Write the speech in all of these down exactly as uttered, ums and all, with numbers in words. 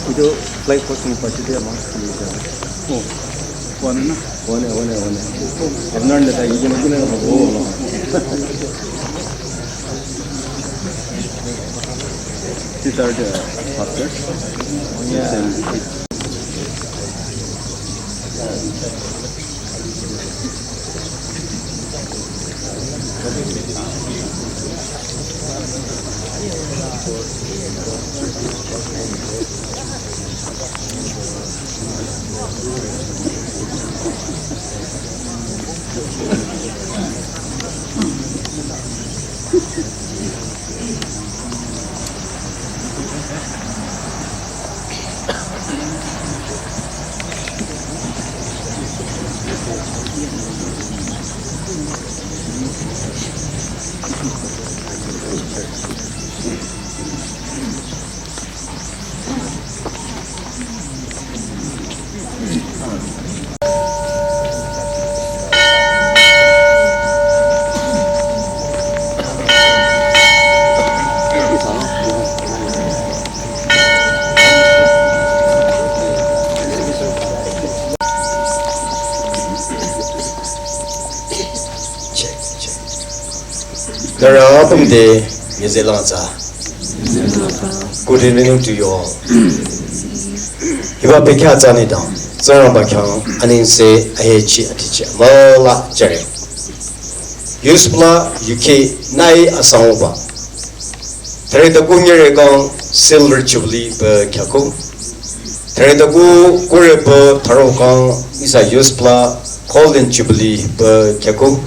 Itu flag posting pa situ ya, Mas. Oh, one na? One, one, one. Abnar na tayo, hindi mo ginagawa. These are the pastors. Yeah. Nührü apüm te nyüzelang tsü. Good evening to you all. Hiba pekya tsü nengdang, Tsingrangba khyang anengse ahechi atichi amüla jüre. Yuspla yuki nai asangba. Thüre taku nyere kang Silver Jubilee pü kyaku. Thüre taku kure pü tharo kang ihsa Yuspla Golden Jubilee pü kyaku.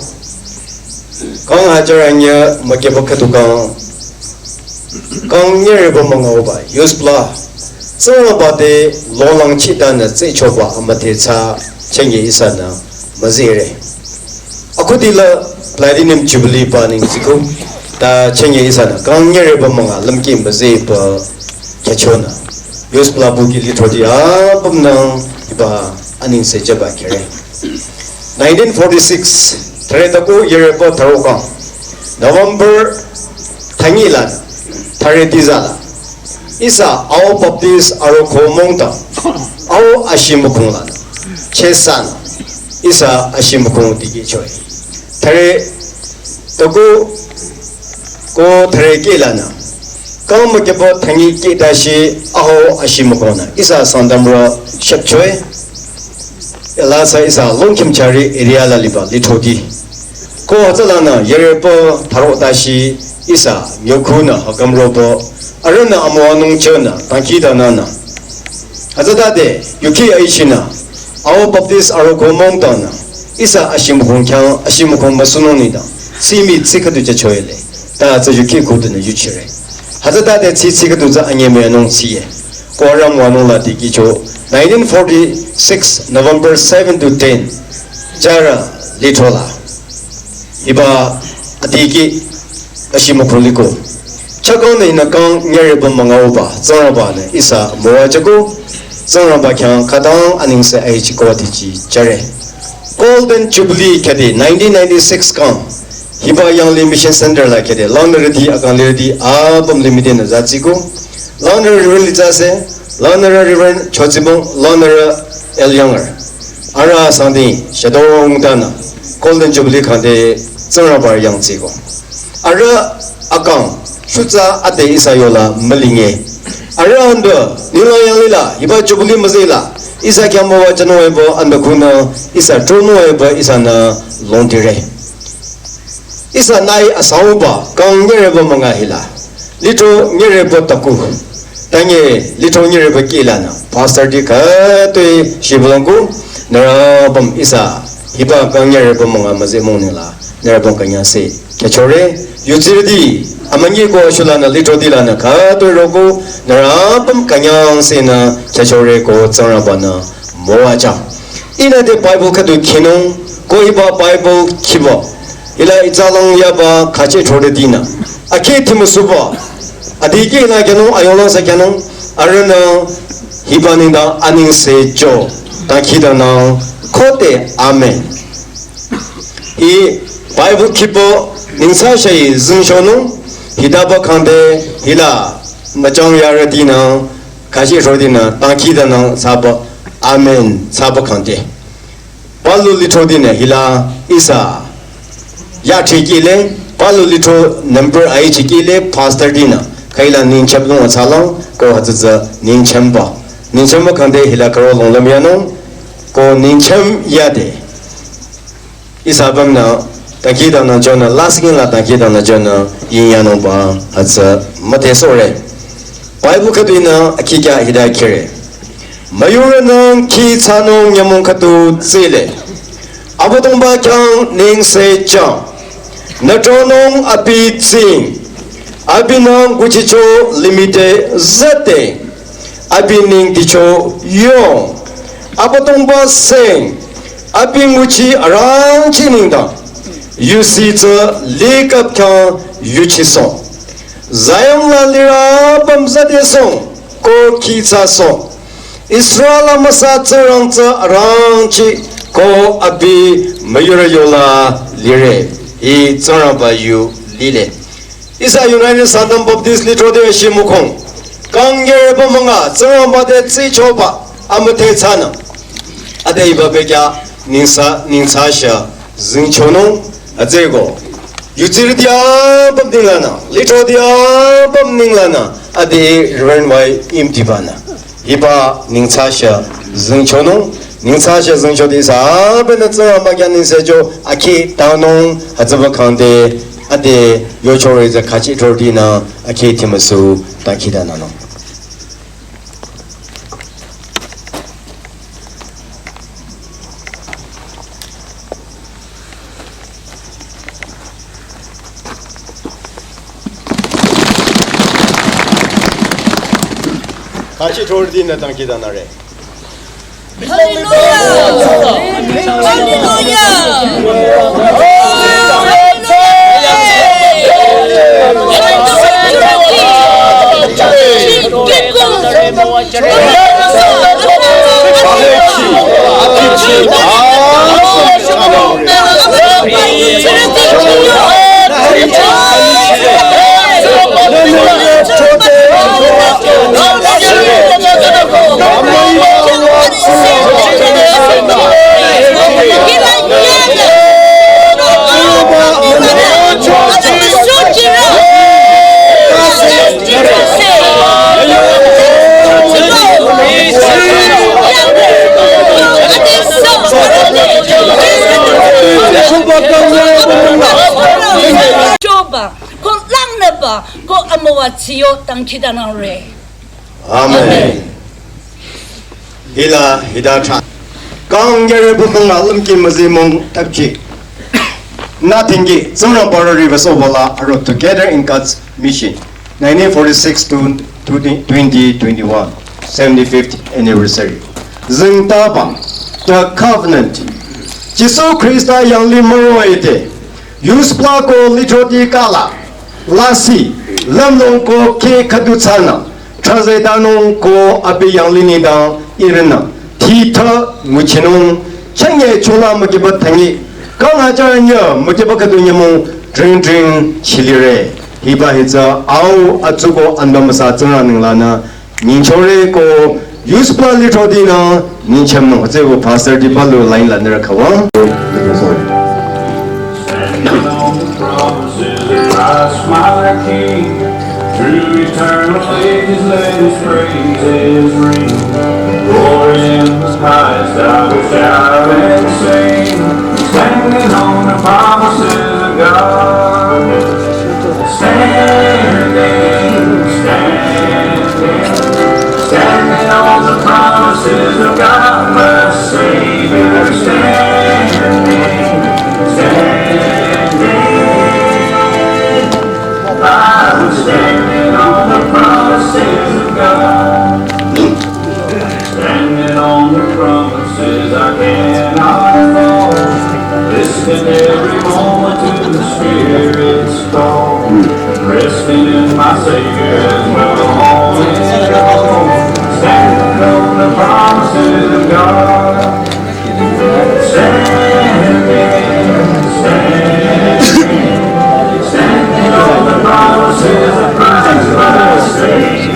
Kang hajar anyü mükyeba khüdu kang, kang nyere pü müngaoba Yuspla Tsingrangba te longlang chitanü tsechoba amüdhe tsü chenge ihsanü müzire. Akhudila Platinum Jubilee pü nengdang tsiku, ta chenge ihsanü kang nyere pü münga lümki müzeba kyachonü. Yuspla buki lithroti apümnü hiba anengse jüba kere. Nineteen forty-six, thüre taku yere pü tharo kang, November thünyi la, thüre tiza la, ihsa Ao Baptist Aroko Mongta, Ao Ashimukhung la, chesan, ihsa Ashimukhung dikehcho-i. Thüre taku ko thüre keh lanü, kang mükyeba thünyi keh tashi Ao Ashimukhungnü ihsa Sangtamrü shüpcho-i. Ela sa ihsa Longkhim Chari area la liba lithroti. Ko hütsülanü yere pü tharo tashi ihsa nyokhunü hakamro pü arühnü amüwanung chonü dangkhidangnangnü. Hütsütade yuki aichinü Ao Baptist Aroko Mongtanü ihsa Ashimukhung khyang Ashimukhung müsunung nengdang tsimi tsi khüdu jücho-i le. Ta tsü yuki khüdunü yuchire. Hütsütade tsi tsi khüdu tsü anyemüyanung tsiye. Ko arüh amüwanung la dikehcho nineteen forty-six November seven to ten jüre lithro la. Hiba adikeh Ashimukhung liko. Chakang nü ihnü kang nyere pü müngaoba Tsingrangbanü ihsa müwajüko. Tsingrangba khyang khütang anengse ahechi ko atichi jüre. Golden Jubilee khyade nineteen ninety-six kang, hiba yanglih Mission Center la khyade langnürüti akang lirüti apüm limitinü zatsiko. Langnürü Reverend Litsase, langnürü Reverend Chotsibong, langnürü El Younger. Arüh asangdi shadong tanü Golden Jubilee khangde Tsingrangba yangtsiko. Arüh akang shutsa ade ihsa yola mülinge. Arüh ando nila yanglih la hiba Jubilee müzila ihsa khyang müwajünung epü ando khunü ihsa tronung epü ihsanü longdire. Ihsa nai asangba kang nyere pü münga hila. Lithro nyere pü taku. Tanye lithro nyere pü keh lanü. Pastor ti khütoi shibülangku. Nührü apüm ihsa hiba kang nyere pü münga müzeh mong nengla. Nührü apüm künyangse kyachore. Yutsirüti amünyi ko ashulanü lithroti lanü khütoi roko. Nührü apüm künyangsenü kyachore ko Tsingrangbanü müwajü. Ihnü te Bible khüdu khinung, ko hiba Bible khiba. Hila itsalang yaba khache throretinü. Akhe thimusuba. Adikeh ihnü kyanung, ayonglang sa kyanung, arühnü hiba nengdang anengse jo, dangkhidangnang, khode amen. Hi Bible khiba nengsa shai zingshonung, hitaba khangde hila Müchang yarütinü, khashi throtinü, tangkhidanü thsaba, amen, thsaba khangte. Palu lithrotinü hila ihsa ya thikile, palu lithro number ai thikile, pastortinü. Khaila ningchem lung atsalang, ko hütsütsü ningchemba. Ningchemba khangte hila karo lung lamyanung, ko ningchem yade. Ihsa apümnü, tangkhidanü jünü, lasingla tangkhidanü jünü, yinyanungba, hütsü, müdhesore. Bible khüdunü, akhi kya hita kire. Müyurünü khi thsanung nyümong khüdu tsile. Abüdongba khyang nengse chang. Nü tronung abi tsing. Abinü nguchicho limite züte. Abi neng dicho yong. Abüdongba seng. Abi nguchi arangchi nengdang. Yusi tsü likap khyang yuchisoh. Zion la lirü pümzadesong, ko khi thsasoh. Israel amüsa Tsingrang tsü arangchi, ko abi müyurü yola lire. Hi Tsingrangba yu lile. Ihsa United Sangtam Baptist lithro de shi mükong. Kang yere pümanga, Tsingrangba te tsichoba, amüdhe thsanü. Ade hiba bekya, nengsa, nengsa sha, zingchonung, atsüko. Yutsirüti apüm ninglanü, lithroti apüm ninglanü, ade Reverend Y imtibanü. Hiba nengsa sha zingchonung, nengsa sha zingchoti ihsa apümnü Tsingrangba khyang nengsecho akhi tanung, hütsüba khangte, ade yochore tsü khachi throtinü, akhi thimüsu, tangkhidananung. Khachi throtinü tangkhidanare. Hallelujah! Hallelujah! Choba, ko langnüba, ko amüwa tsiyo tangkhidanangre. Amen. Hila hita tha. Kang yere pümanga lümki müzimong tapchi. Nothing ki, Tsingrangba rü riva sobala aro Together in God's Mission. Nineteen forty-six to twenty twenty-one, seventy-fifth anniversary. Zingtaba, the covenant. Jisu Krista yangli müro ite. Yuspla ko lithroti kala. Lasih, lümlong ko ke khüdu thsanü. Thraze tanung ko abi yangli nengdang irinü. Thitha nguchinung. Chanye chungla mükiba thangi. Kang hajar nye mükiba khüdu nyümong dring dring chilire. Hiba hitsü au atsuko anbamasa Tsingrang ninglanü. Ningchore ko Yuspla lithrotinü ningchemnung. Hütsüko pastor di balu line la nüra khawa. Standing on the promises of Christ my King, through eternal ages let his praises ring. Glory in the highest I will shout and sing, standing on the promises of God. Standing, standing, standing on the promises of God, my Savior. Standing, standing, I was standing on the promises of God. Standing on the promises I cannot fall. Listening every moment to the Spirit's call. Resting in my Savior is my all in all. Standing on the promises of God. Standing, standing, standing on the promises of Christ my Savior.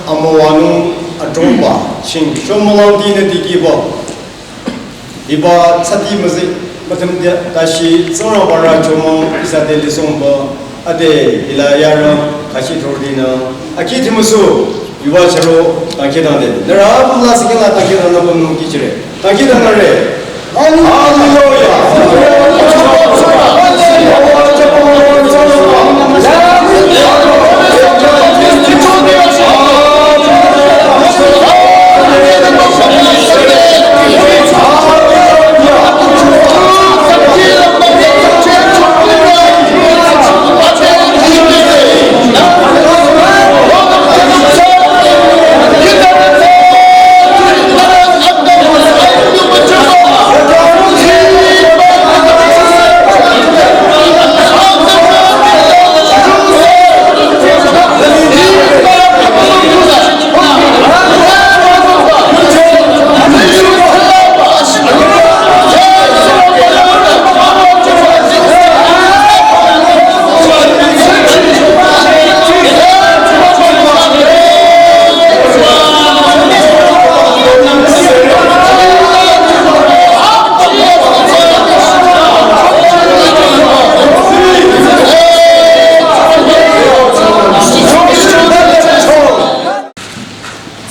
Amowanung atrongba, shing shomolauti ne tikibo. Iba tsati mazi, matam dia, tashi, tsara bara chomong, isa de lisongba, ade, ila yara, kashi tordina, aki timusu, iwa charo, tanke dande. Nara, pula sikila tanke dana bonu kichire. Tanke dana re. Hallelujah.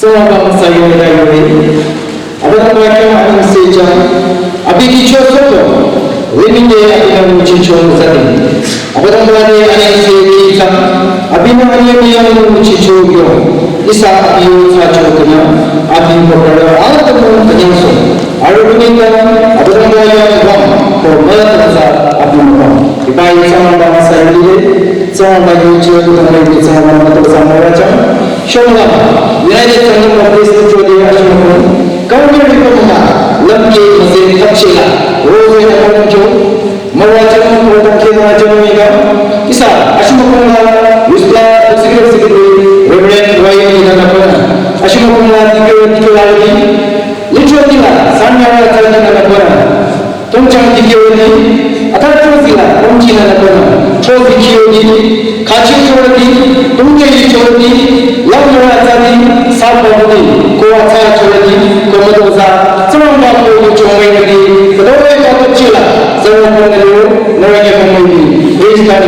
Tsawabang sayong dayoi. Abadang wajang anung sejang. Abi kicho soto. Limite abinang muchicho zating. Abadang wajang anung sejang. Abinang anung muchicho yo. Isa abi yo sacho kena. Abi bakara atamu kanyang so. Arunita abadang wajang bang. Ko mala sa abi bang. Ibai tsawabang sayong dayoi. Tsawang ba yu che ku tang ri tsawang ba to tsawang ba chang. Shong la, United Kingdom of Greece to chodi a shong ko. Kau ke ri ko ma, lam ke ma se thap che la. Ro se na ko cho. Ma wa chang ko ta ke na chang mi ga. Isa, a shong ko la, Wisla Executive Secretary, Reverend Y. Ina na ko na. A shong ko la, di ke, di ke la di. Litro di la, san ya la ta di na ko na. Tongchang dikewadi, ata tozila, tongchina na kona, tozi kiyodi, kachi choradi, tongke yi choradi, lamara atadi, sababadi, ko ata choradi, ko madoza, tsaramba ko yi chongwe nadi, kadore ka tochila, zara kona leo, narake kongwe ni, Praise God,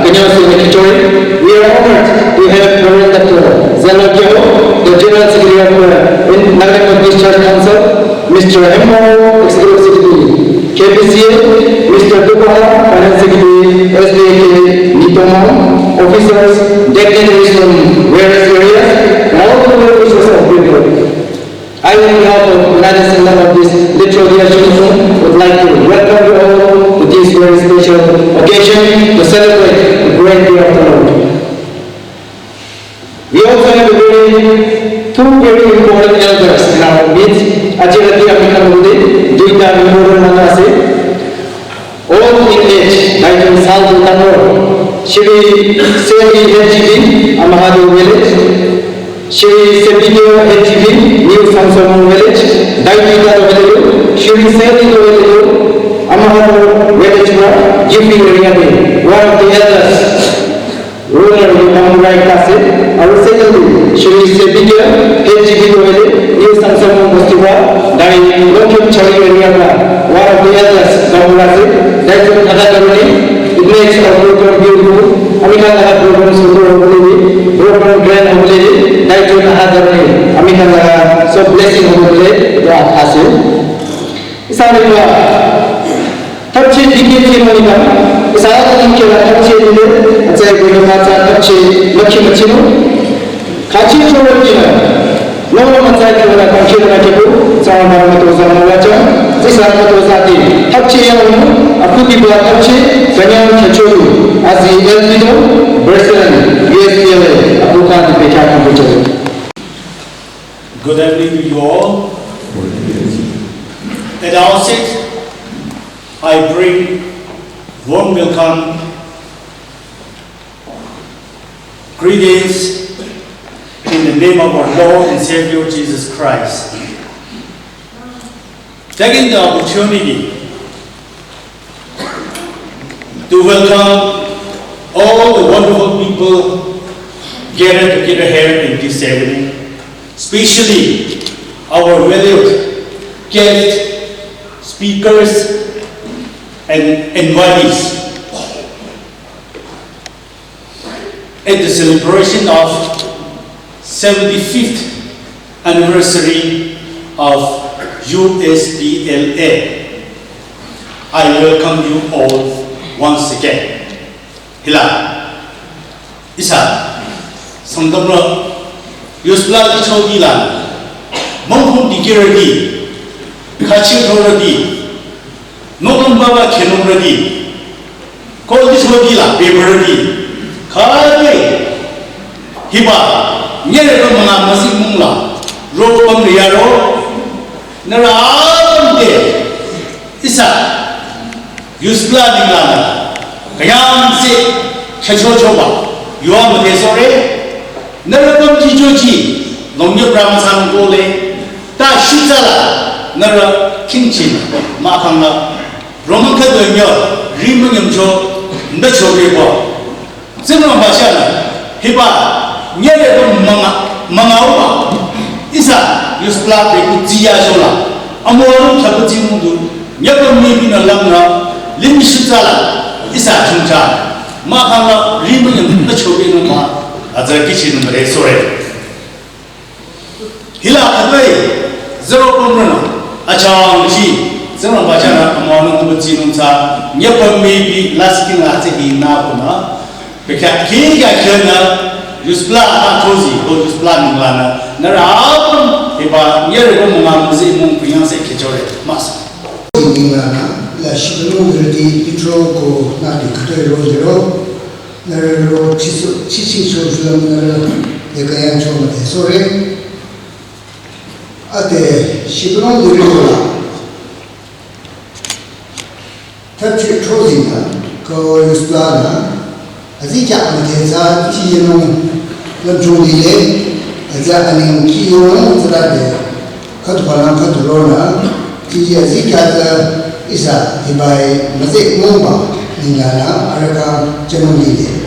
Kenya State Territory. We are honored to have Reverend Doctor Zeno Kyo, the General Secretary of the Nagaland Baptist Church Council, Mister Hemmo, Executive Secretary, K B C A, Mister Dupaha, Finance Secretary, S D A K, Nitomo, officers, dignitaries from various areas, and all the well wishers of Bethel. I, on behalf of United Kingdom of this Little Dear Shimizu, would like to welcome you all to this very special occasion to celebrate the great day of the Lord. We also have a very, two very important elders in our midst. Aji rati ami khan mode duita important manu ase. Old in age, naiton sal duita mor. Shri Seli H G B, Amahado village. Shri Sebideo H G B, New Samsung village. Dai duita village. Shri Seli village, Amahado village, Gifi area de. One of the elders. Ruler ni Amrai Kase, aru secondly, Shri Sebikia, H G B Toile, New Samsung Mustiwa, Dai Lokim Chari area ka, one of the elders, Bamurase, Dai Kata Karuni, it makes our program beautiful. Ami khan laga program sudur hobo le, program grand hobo le, Dai Kata Karuni, ami khan laga so blessing hobo le, dua ase. Isani ba, thapche dikhe thi mani ba, isa ta dikhe la thapche dile, atsai gwe ma ta thapche lakhi machino. Kachi choro dina, no no matsai choro na kachi na kebu, sa ma ma to sa ma wacha, isa ma to sa di, thapche ya no, akuti ba thapche, kanyang kachoro, azi elbido, Berselan, U S P L A, abuka di pecha kambuchoro. Good evening to you all. At the outset, I bring warm welcome, greetings in the name of our Lord and Savior Jesus Christ. Taking the opportunity to welcome All the wonderful people gathered together here in this ceremony, especially our valued guests, speakers, and invitees. At the celebration of seventy-fifth anniversary of U S P L A, I welcome you all once again. Hila, ihsa, Sangtamrü, U S P L A licho dila, mongkong dikirüti, khachitorüti, nohlüm baba khenungrüti, ko licho dila, paperrüti, khade, hiba, nyere ko manga müsi mungla, ro pang yaro, nührü apüm te, ihsa, U S P L A ninglangnü, kayang se, chacho choba, yua müdhe sore, nührü püm ji jo ji, nongyo pram sang kole, ta shitsala, nührü kingchin, mahkhangla, romang khadonyo, rimang yamcho, nda chobe kwa. Tsingrangba shana, hiba, nyere ko manga, manga uba, ihsa, U S P L A pe ku ziya shola, amo aru thapu tsinung du, nyapa mi mi na lam na, lim shitsala, ihsa chungcha, mahkhangla, rimang yam, nda chobe nung ma, aza kichi nung re sore. Hila khadoi, zero problem na, achang chi, zero bachana, amanu kubatsi nung sa, nyapa maybe last king la tse hi na ko na, bekya ki ya kya na, U S P L A na tozi, ko U S P L A nung la na, nührü apüm, hiba, nyere ko mama muzi mung piyang se kechore, mas. Nung la na, la shibunu redi, pitro ko na di khadoi ro zero, nührü ro chisu, chichi cho shulam nührü, de kayang cho mate, sorry. Ate, shibulong diri la. Thirty thousand na, ko U S P L A na, azi kya mate za chi yenung, lam chung dile, aza aning ki yenung zara de, khatu pala khatu ro na, chi ye azi kya za ihsa hibai maze mongba, ningla na, araka chenung dile.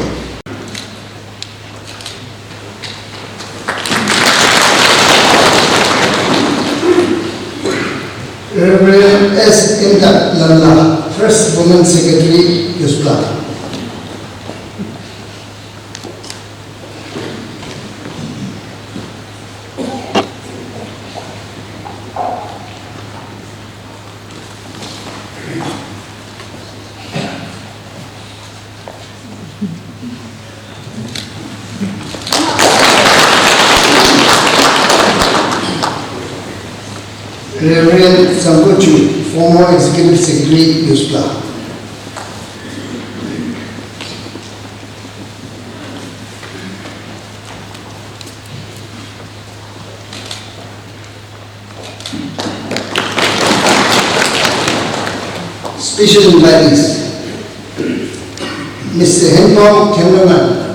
Reverend S. Indak Lamla, First Woman Secretary, U S P L A. Reverend Sangkochu, former Executive Secretary, U S P L A. Special invitees, Mister Henpong Kemlaman,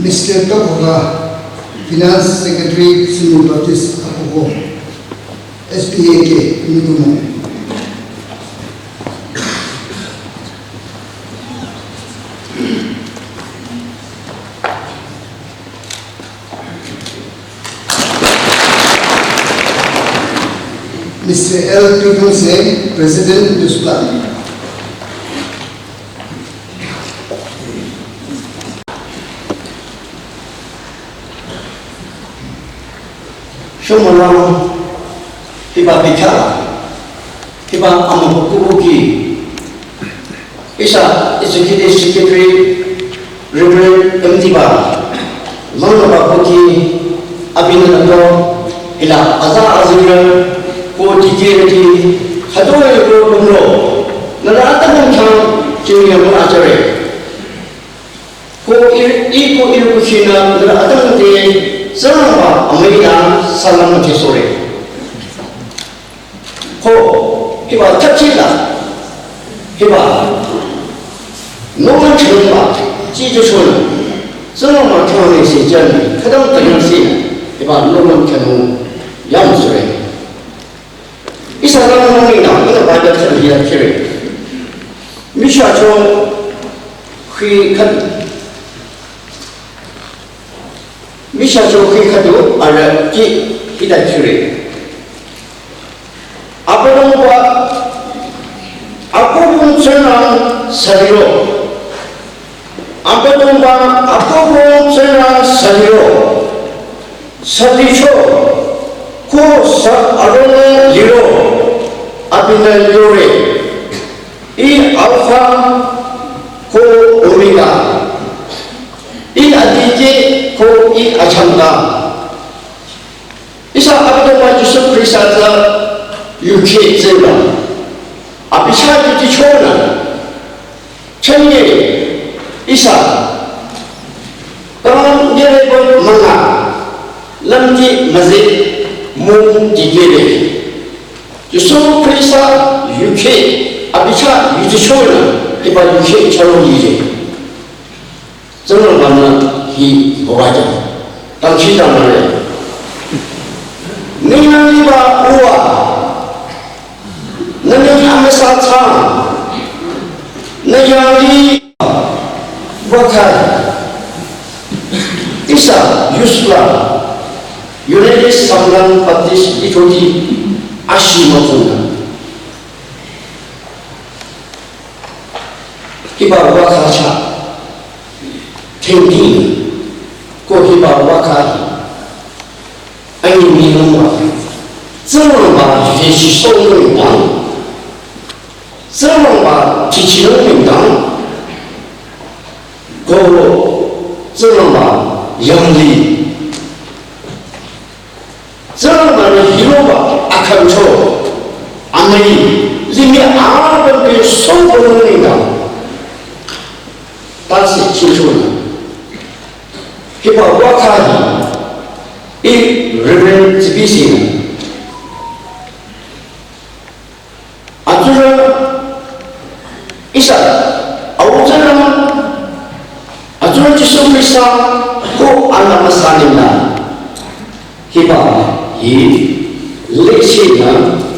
Mister Tokoka, Finance Secretary, Sumi Baptist Akoko, S P A K, Migumo. Mister L. Pibunse, President, U S P L A. Shomolong, hiba bikhala, hiba amukubuki, ihsa Executive Secretary, Reverend M. Diba, Longba Kuti, abinanato, hila aza azira, ko dikireti, khadoi ko kumro, nührü atamung chang, chingya mo achare. Ko ir, i ko ir kuchina, nührü atamung te, Tsingrangba, amüida, salam te sore. Ko, hiba chachila, hiba, no man chilungba, Ijü shonü, Tsingrangba khyang nengse jüni, khütang kanyang si, hiba lümlong khyang yam sure. Ihsa lümlong nengdang, ihnü Bible thali ya kire. Mishacho khi khat, mishacho khi khatu ara ki hita kire. Abüdongba, akohbong Tsingrang saliro. Abüdongba, akohbong Tsingrang saliro. Salicho, ko sa arong liro, abinü yore. Ih Alpha ko Omega. Ih adikeh ko ih achangka. Ihsa Abüdongba Jisu Khrista tsü yukheh tsüla. Abi chah yutichonü. Chünye ihsa. Kang nyereba münga. Lümti müzeh mung dikehre. Jisu Khrista yukheh. Abi chah yutichonü. Hiba yukheh chalo yire. Tsingrangbanü hi bobajang. Tangchi tangmare. Nü yang liba uwa. Nü yang amüsa tsang. Nü yang liba wakai. Ihsa yusla. United Sangtam Baptist Lithoti ashi mapuna. Hiba wakha chah. Tengdi. Ko hiba wakha. Ani mi nungwa. Tsingrangba yechi so nungdang. Tsingrangba chichi nungdang. Ko Tsingrangba yangli. Tsingrangba-nü hiroba akhamcho, amüi, limih apümbi songko nungdang. Tase chinchonü. Hiba wakha hi, ih Reverend Tsipisi nü. Atsurü ihsa, au Tsingrang, atsurü Jisu Khrista ko anü amüsa nengla. Hiba hi lecheh nü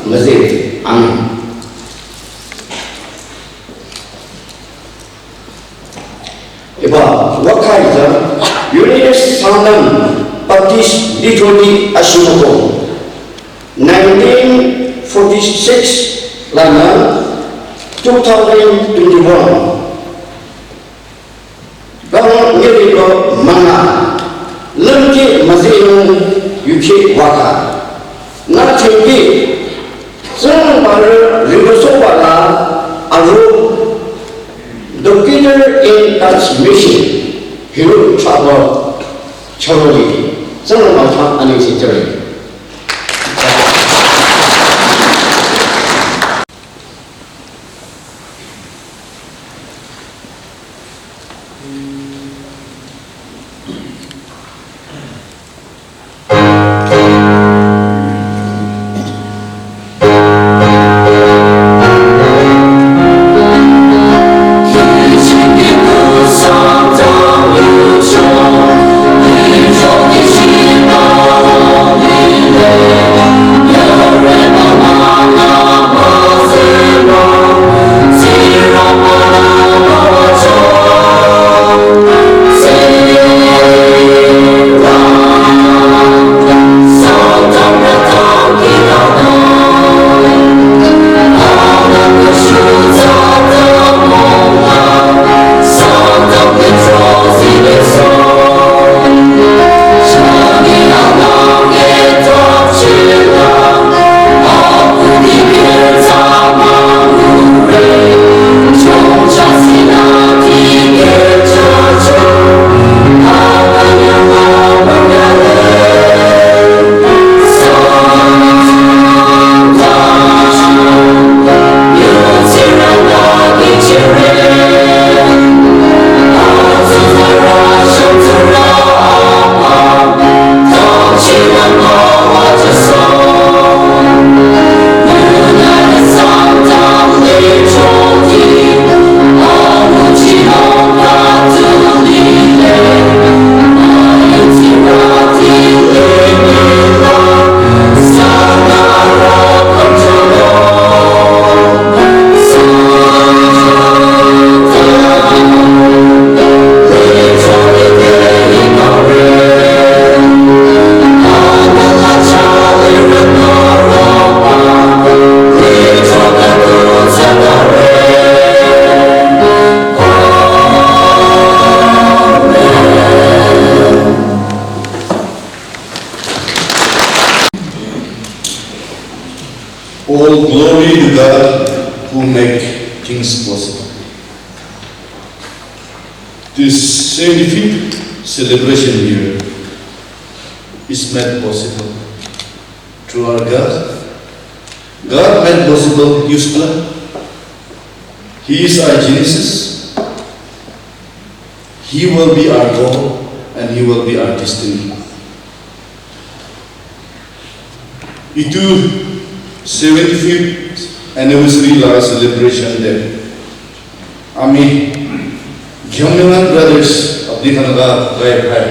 müzeh. Amen. Hiba wakha hi tsü United Sangtam Baptist Lithoti ashimoko nineteen forty-six lanü two thousand twenty-one. Kang nyereba münga. Lümti müzeh nung yukheh wakha. Nü chengki, Tsingrangba-nü ribasoba la aro, the Peter in Touch Mission, hiru chaba charoli, Tsingrangba chah anengse jüre. This seventy-fifth celebration year is made possible through our God. God made possible Yusuf Blah. He is our Genesis. He will be our goal and He will be our destiny. Itu seventy-fifth anniversary la celebration de. Ami Khemlwang brothers, apuni khan laga bhai bhai,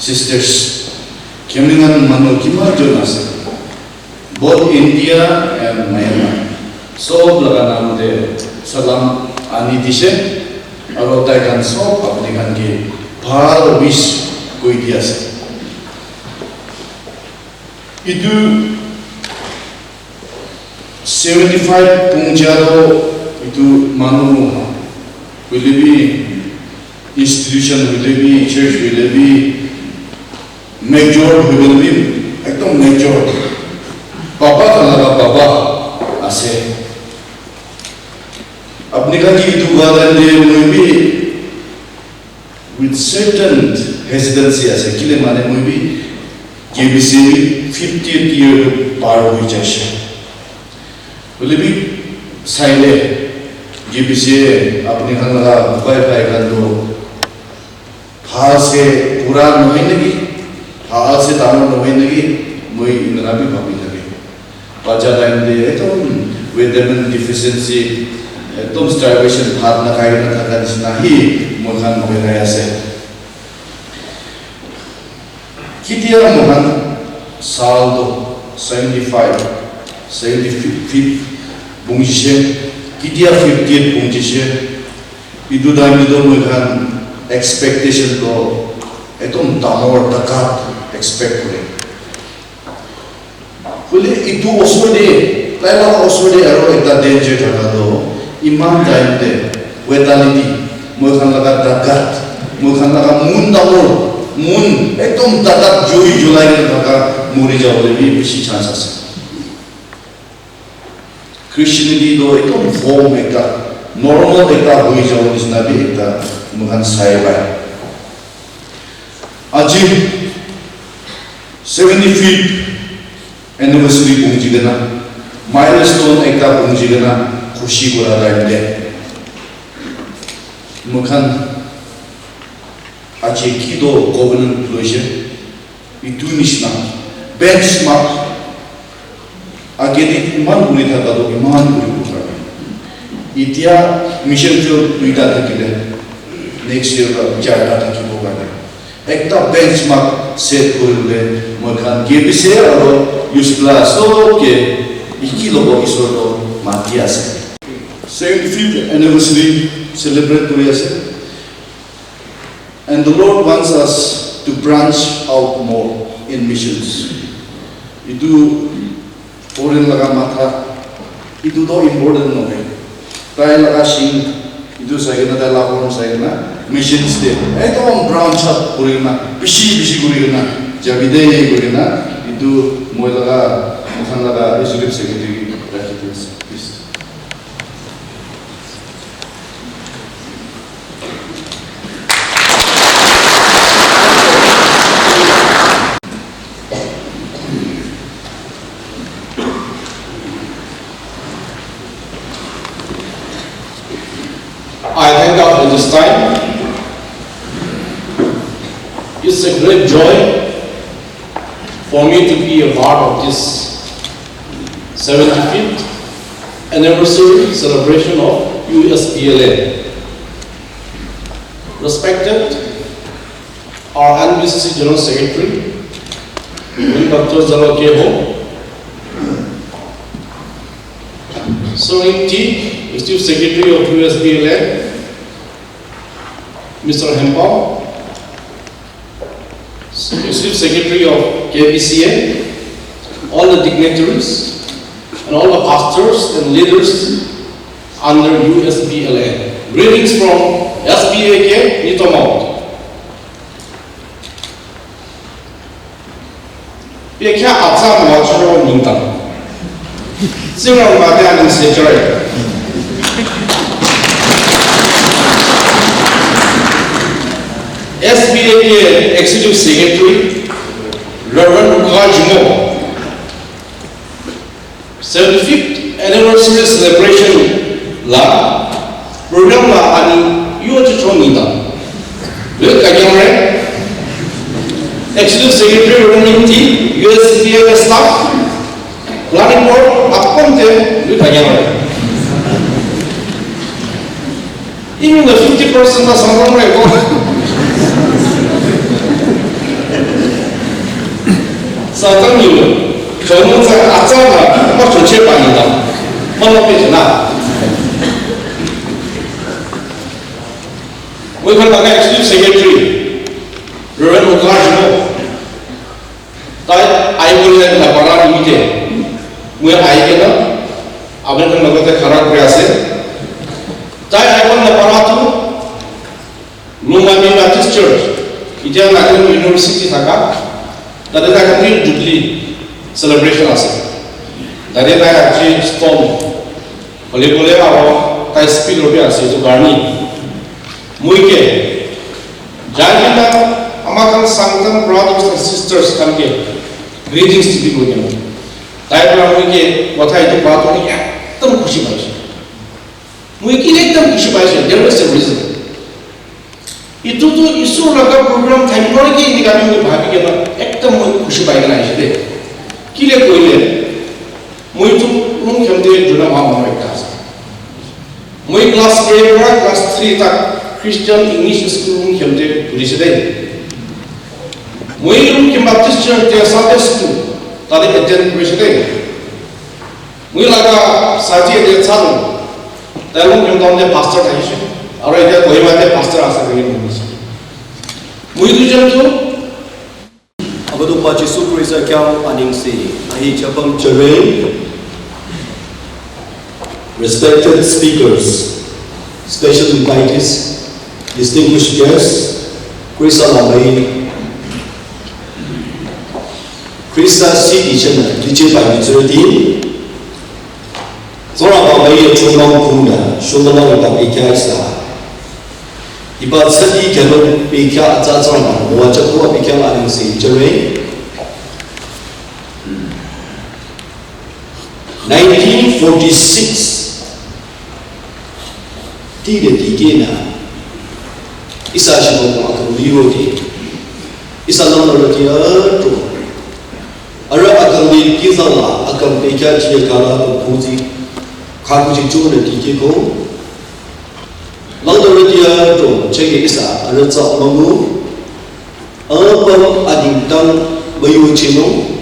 sisters, Khemlwang manu kiman jon ase. Both India and Myanmar. Sob laga naam de salam ani dise. Aru tai khan sob apuni khan ke bhal wish koi di ase. Itu seventy-five pungja to itu manu hoile bi institution hoile bi church hoile bi major hoile bi ekdom major. Papa khan laga papa ase. Apuni khan ke itu kowa time te moi bi with certain hesitancy ase, kile mane moi bi K B C A bi fiftieth year to par hoi jaise. Hoile bi saile K B C A apuni khan laga bhai bhai khan to bhal se pura nohoi naki, bhal se dangor nohoi naki, moi eneka bi bhabi thake. Bacha time te ekdom vitamin deficiency, ekdom starvation, bhat nakhai na thaka nisina hi moi khan berai ase. Ketia moi khan saal to seventy-five, seventy-fifth pungjise, ketia fiftieth pungjise, itu time to moi khan expectation to ekdom dangor takat expect kore. Hoile itu osor te, tai laga osor te aru ekta danger thaka to, iman time te, vitality, moi khan laga takat, moi khan laga mon dangor, mon ekdom takat joi julai kena thaka, mori jabole bi bishi chance ase. Christianity to ekdom form ekta, normal ekta hoi jabo nisina bi ekta moi khan sai pai. Aji seventy-fifth anniversary pungji kena, milestone ekta pungji kena, khushi kora time te. Moi khan aji kitu covenant loise, itu nisina benchmark. Agedi iman kuri thaka to iman kuri kuri thaka. Etia mission field duita thakile, next year to charta thakibo karone. Ekta benchmark set kuri bole moi khan K B C A aru Yusuf Blah sob ke iki lobo Isor to mati ase. Seventy-fifth anniversary celebrate kuri ase. And the Lord wants us to branch out more in missions. Itu foreign laga matha, itu to important nohoi. Tai laga shing, itu sai kena, tai laga horn sai kena, missions te ekdom branch out kuri kena, bishi bishi kuri kena, jabi de kuri kena, itu moi laga, moi khan laga executive secretary rakhi di ase. Please. I thank God for this time. It's a great joy for me to be a part of this seventy-fifth anniversary celebration of U S B L A. Respected our N B C C General Secretary, Reverend Doctor Zalo Keho, Sorin T, Executive Secretary of U S B L A, Mister Hempao, Executive Secretary of K B C A, all the dignitaries, and all the pastors and leaders under U S B L A. Greetings from S B A K, Nitomo. Pekya atsa machoro ningtang. Tsingrang mate aning sechore. S B A ke Executive Secretary, Reverend Ukha Jimo, seventy-fifth anniversary celebration la program la ani yo chi chong ni ta. Le ka nyang re. Executive Secretary Reverend Inti, U S C A staff, planning board, apom te le ka nyang re. Even the fifty percent na sang re ko. Satan yu, chonung sa atsang la, ma choche pa ni da, ma lo pe na. Mui kha ta Executive Secretary, Reverend Ukha Jimo. Tai ai ko le na para ni te. Mui ai ke na, aben kan lo te khara kre ase. Tai ai ko na para tu, Lungmami Baptist Church, itiya Nagaland University thaka, tate ta kati Jubilee celebration ase. Tate ta kachi stone, bole bole aro, ta speed robi ase, to garni. Mui ke, jai ke ta, ama khan Sangtam brothers and sisters khan ke, greetings tibi mui ke. Tai pra mui ke, kotha itu pra to ni, ekdam khushi paise. Mui ke ekdam khushi paise, there is a reason. Itu tu Isor laga program thaimore ki ini kami mui bhabi kena ekdam mui khushi pai kena aise de. Kile koile, mui tu Rungkhemte juna ma mama ekta ase. Mui class A pra class three tak Christian English School Rungkhemte puri se de. Mui Rungkhem Baptist Church te Sunday School tate attend kuri se de. Mui laga saji de chang, Tailung Kingdom de pastor thaishe, aro ite Kohima de pastor asa de mui. Mui tu jam tu. Abüdongba Jisu Khrista khyang anengse, ahi chapang jüre. Respected speakers, special invitees, distinguished guests, Khrista la mii, Khrista siti chena, liche pa yutsürüti, Tsingrangba mii ye chungmang kunda, shungmang iba bekya ihsa. Iba tsati kyanung bekya atsa Tsingrangba, mwa chakwa bekya anengse jüre. Nineteen forty-six, ti de ti kena, ihsa shibong akang liro de, ihsa lang liro de ato. Arüh akang de kizala, akang bekya chiye kala to kuzi, kakuzi chungne dikehko. Langdorüti ato, chenge ihsa, arüh tsa mangu, apüm ading tang bayu chino,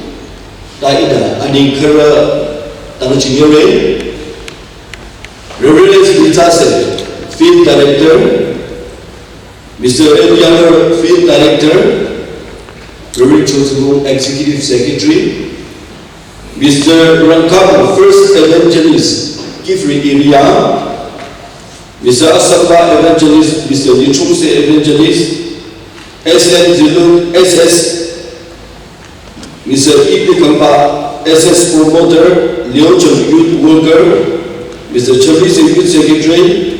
ta ida ading kara tang chinyore. Reverend Zibitsa se, Field Director, Mister L. Younger, Field Director, Reverend Chozumu, Executive Secretary, Mister Rangkap, First Evangelist, Kiphire Area, Mister Asamba, Evangelist, Mister Lichungse, Evangelist, S N Ziluk, S S, Mister Ipi Kampa, S S Promoter, Liuchun Youth Worker, Mister Chabise Youth Secretary,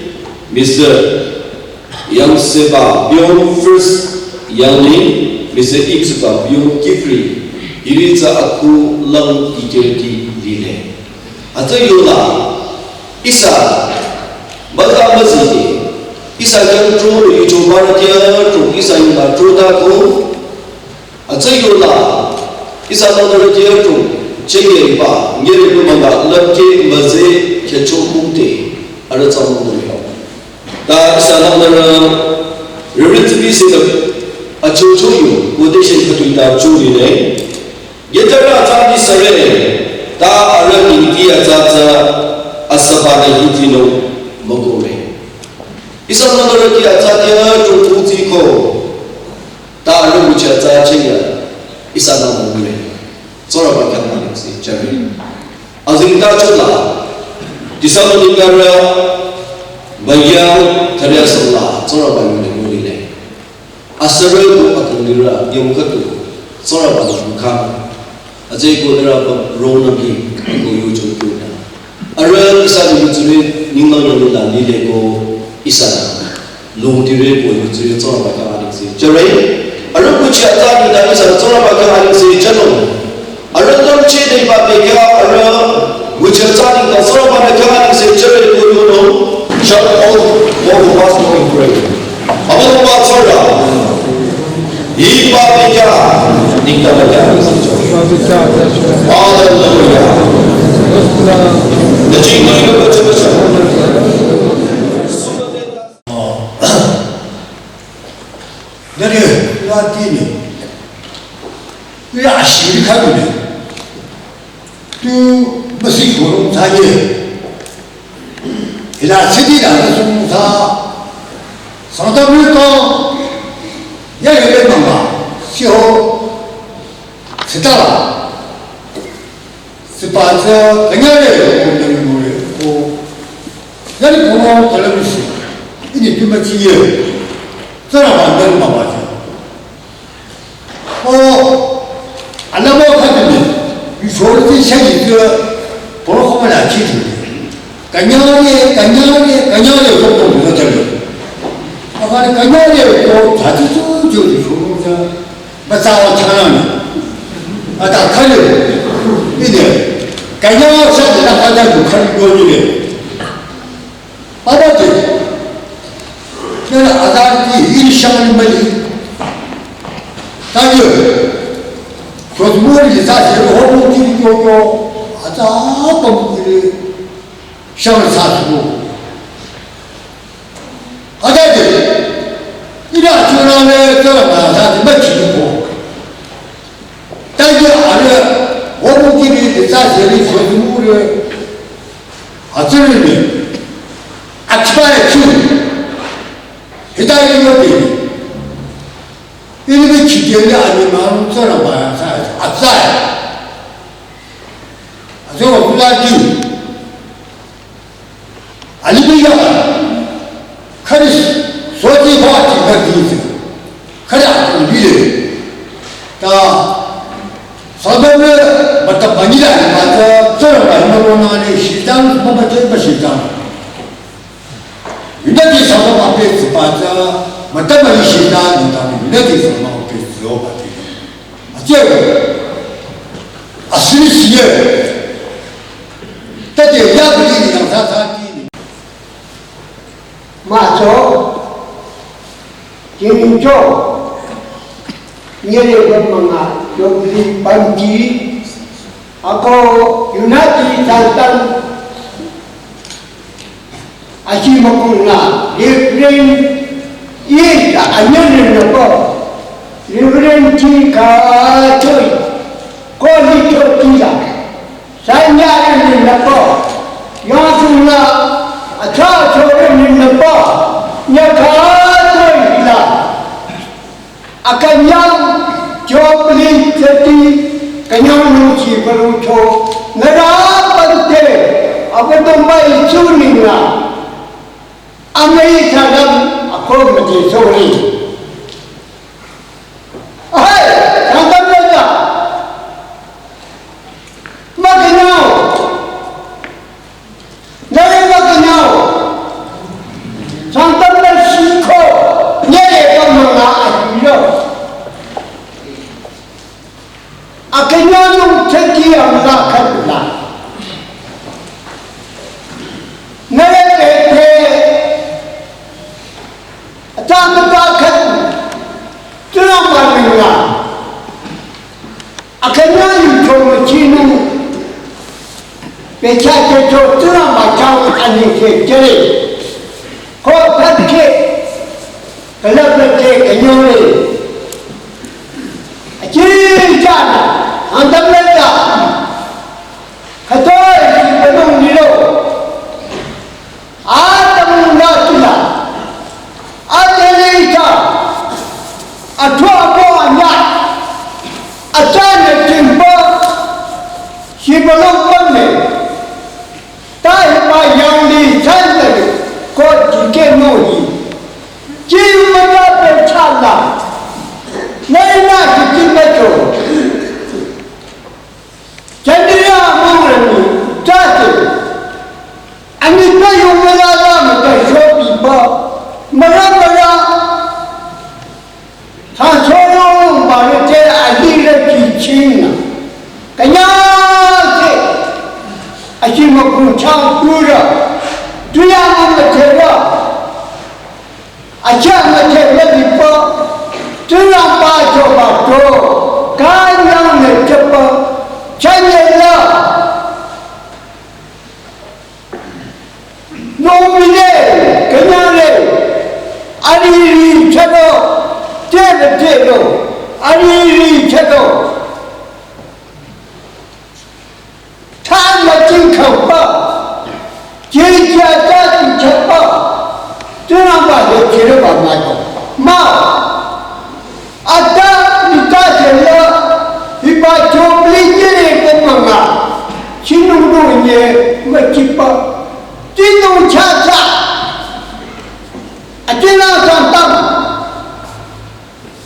Mister Yangseba Biong First Yangling, Mister Ipseba Biong Kiphire, hiri tsa aku lang dikehti lile. Atsa yola, ihsa, baza mazite, ihsa khyang tro lo yucho bara tia tro, ihsa yula tro ta ko, atsa yola, ihsa langdorüti ato, chenge iba, nyere kumanga, lamke, maze, kyacho mungte, arüh tsa mungte yo. Ta ihsa langdorü, Reverend Zibitsa, achocho yo, quotation khütoi ta churi ne. Yetara atsa di sare, ta arüh ningti atsa tsa, asaba da hiti no, magome. Ihsa langdorüti atsa tia to kuzi ko. Ta arüh nguchi atsa chenya, ihsa nang mungre. Tsingrangba khyang anengse jüre. Azengtachola, Thessalonika rü, bayang, thariasala, Tsingrangba yule mulile. Asürü ko akang lirü, yong khütu, Tsingrangba yukha. Atsü ko lirü ba rong nabi, ko yucho kyona. Arüh ihsa ni yutsuri, ninglang yong la lile ko ihsa na. Longtire ko yutsire Tsingrangba khyang anengse jüre. Arüh kuchi atsa nengdang ihsa Tsingrangba khyang anengse jünung. Arüh tümcheh nengba bekhyah arüh kuchi atsa nengdang Tsingrangba khyang anengse jüre ko yonung. Shall all, all of us go and pray. Abüdongba Tsingrang. Hiba bekhyah nengdang bekhyah anengse jüre. Hallelujah. The jingkiri ko jüre. Nührü, la tini. Ila ashiri khadune. Tu masi khorong thaye. Ila sidi la sung sa. Sangta mülto. Ya yele mama. Siho. Sitala. Sipa tsü kanyare ko nari more ko. Nari ko nari kalamisi. Ini pima chiye. Tsara ba nari mama tsü. O, alama khatini. Yu shorti shayi tsü. Poro koma la chi tsü. Kanyare, kanyare, kanyare ko ko ko tsü. Akare kanyare ko tsü tsü tsü tsü tsü tsü. Ba tsü wa tsü nani. Ata khale. Ide. Kanyare sa de la kata ko khale ko ni de. Baba de. Nana azar ki iri shamani mali. Tayo. Kozmori sa se ho mo ki ko ko. Ata pa mo ki shamani sa su. Adade, ina chunale tsara ba sa ti ma chi ko. Tayi are, wo mu ki ni de sa se ni so mu re. Atsiri ni. Atba e chu. Hita ni yo de. Ini bi chi de ni ani ma tsara ba sa. Atsa. Atsa wo la ki. Hallelujah. Khari soti ba ti khari ti. Khari akun bile. Ta sadame bata banila bata tsara ba hima rona ne shitan ba ba te ba shitan. Yunati sadame ape tsipata bata ba shitan ta yunati sadame ape tsio ba te. Ache. Asiri siye. Tade ya bili ni yang sa sa ti ni. Macho, Jimmy Cho, nyere ba manga, yo bili banti, ako Yunati Santan, achi makung na, Reverend, ye ta anyan na ko, Reverend T. Ka Choi, ko ni Cho ti la. Sanyari ni napa, yasula, acha chore ni napa, nyaka toi la. Akanyang chopli cheti, kanyang nungchi barucho, nara pante, abatumbai chuninga. Amai salam, ako mati sori. Ahai, Sangtam Raja. Makinao. Nare makinao. Sangtam Raja siko. Nyere kamana ahiro. Akinao nung teki amla katla. Nare tete. Ata mata khat, tuna ma ningla. Akanya yu chong ma chinu. Pe cha che cho tuna ma chao ani che chere. Ko phat che. Kala phat che kanyore. Achi jana. Antam leta. Khatoi, kanong nilo. Atam la tula. Atele ita. Atua mo anya. Atane timba. Sibalong pame. Tai pa yang li chan tale. Ko dike no hi. Jin mata pe chala. Nai na ki jin na cho. Chang tura, tuya mama tera, acha mama tera dipa, tura pa cho pa to, kanyang ne chepa, chanye la. Nomine, kanyang le, ari ri chado, tera tero, ari ri chado. Tha ma jing khangpa, jing jia ja jing chapa, tunang ba le jire ba ma to. Ma, ata ni ta je la, hi ba jo bli jire ko ma nga, chinung du nye ma chipa, chinung cha cha, atina sang tam.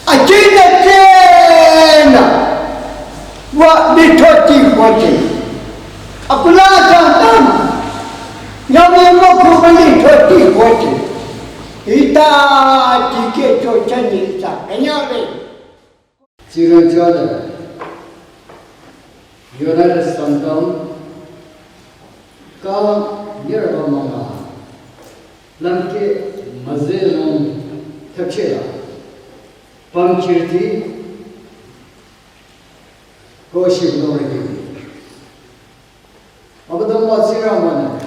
Ajina jena wa lithoti hote. Akula santam. Yami mo kuma lithoti hote. Ita tike cho chani sa kanyare. Tsingrang jada. United Sangtam. Ka nyerba mama. Lamke mazenung thapchela. Pamchirti ko shibno regi. Abadong wa tsira mane.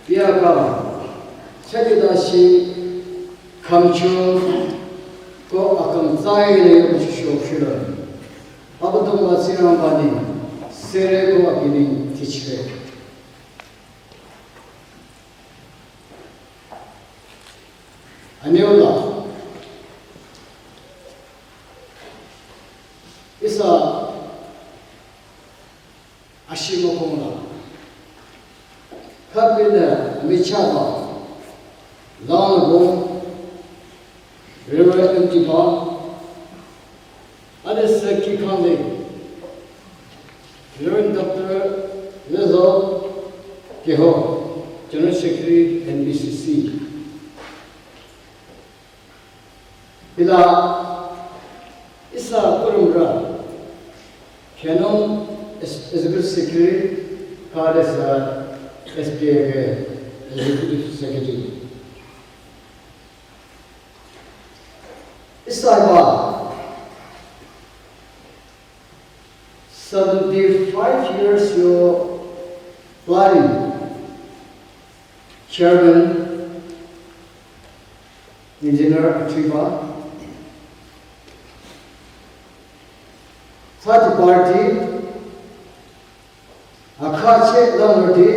Pia ka. Chadi da shi kamchu ko akam tsai le yo shi shok shira. Abadong wa tsira mane. Sere ko akini tichre. Anyola. Ihsa ashimokongla. Kapila michaba. Launabo. Reverend Antipa. Ade seki khangle. Reverend Doctor Lezo Keho, General Secretary, N B C C. Ila ihsa kurumra, Kenom Ex-, Executive Secretary, Kadesa S P A Executive Secretary. Ihsa ba seventy-five years yo planning chairman engineer Atriba, third party Akhache lamrdi,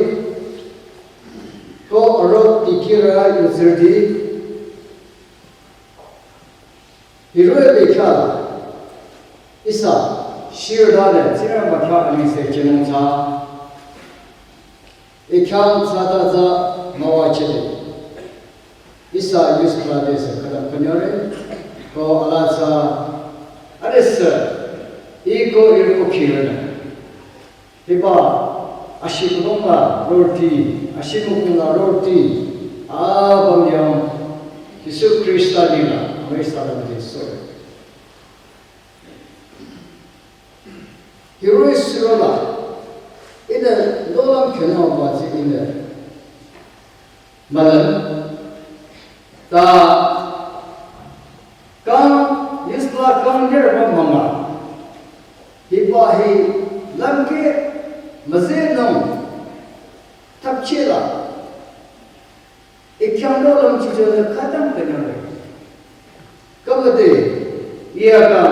ko aro tikira yuzirdi, hirue bekha, ihsa, shirda de, tsira bakha ani se chenong cha, ikhang cha ta za mawa chede. Ihsa youth club de se khadam kanyare, ko ala sa, are se, iko irko kirana. Hiba, ashi kulonga roti, ashi mukunga roti, abam yang, Jisu Krista nila, amai salam de so. Hiroi sirala, ina dolam kena baji ina. Malam, ta, kang, yusla kang nirba mama. Hiba hi, lamke, maze nang, tapchela. Ikyang dolam chichona khatam kanyare. Kamate, iya ka,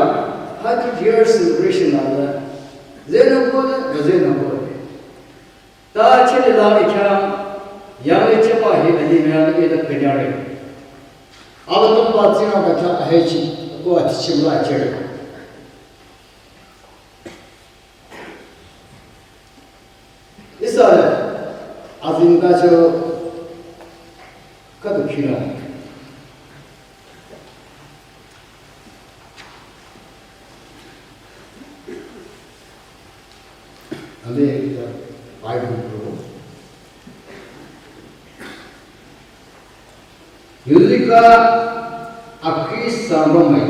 hundred years celebration ala, zeno kone, maze nang kone. Ta chele la ikhya, yang le chepa hi ani mya le da kanyare. Ala tong ba tsira ba ta ahechi, ko atichim la chere. Ihsa le, azin ka cho, ka to kina. Ane ta Bible ko. Yuzika akhi samba mai,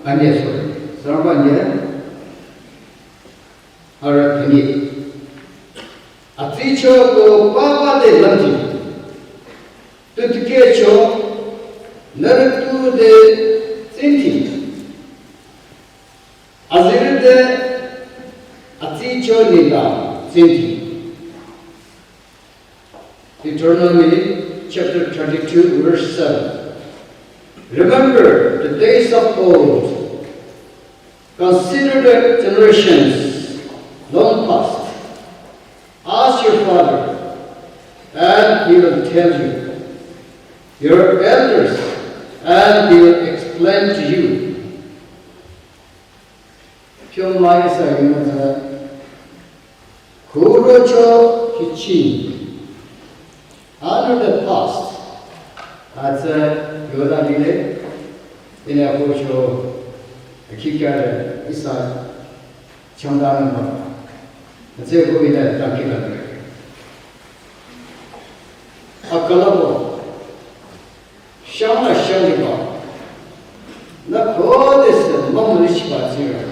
ane sorry, samba ane, ara kani. Atsi Cho ko papa te lamji. Tu tikehcho, nührü tu te tsinti. Azirü te atsicho nila tsinti. Deuteronomy chapter twenty-two, verse seven. Remember the days of old. Consider the generations long past. Ask your father, and he will tell you. Your elders, and they will explain to you. Pyo mai sa yunga sa. Kuro cho kichi. Honor the past. Atsa yoda lile. Ina ko cho kikare isa changda namba. Atsa ko ina tangkila. Akalabo. Shang la shang liba. Na kode se mamu lichiba tsira.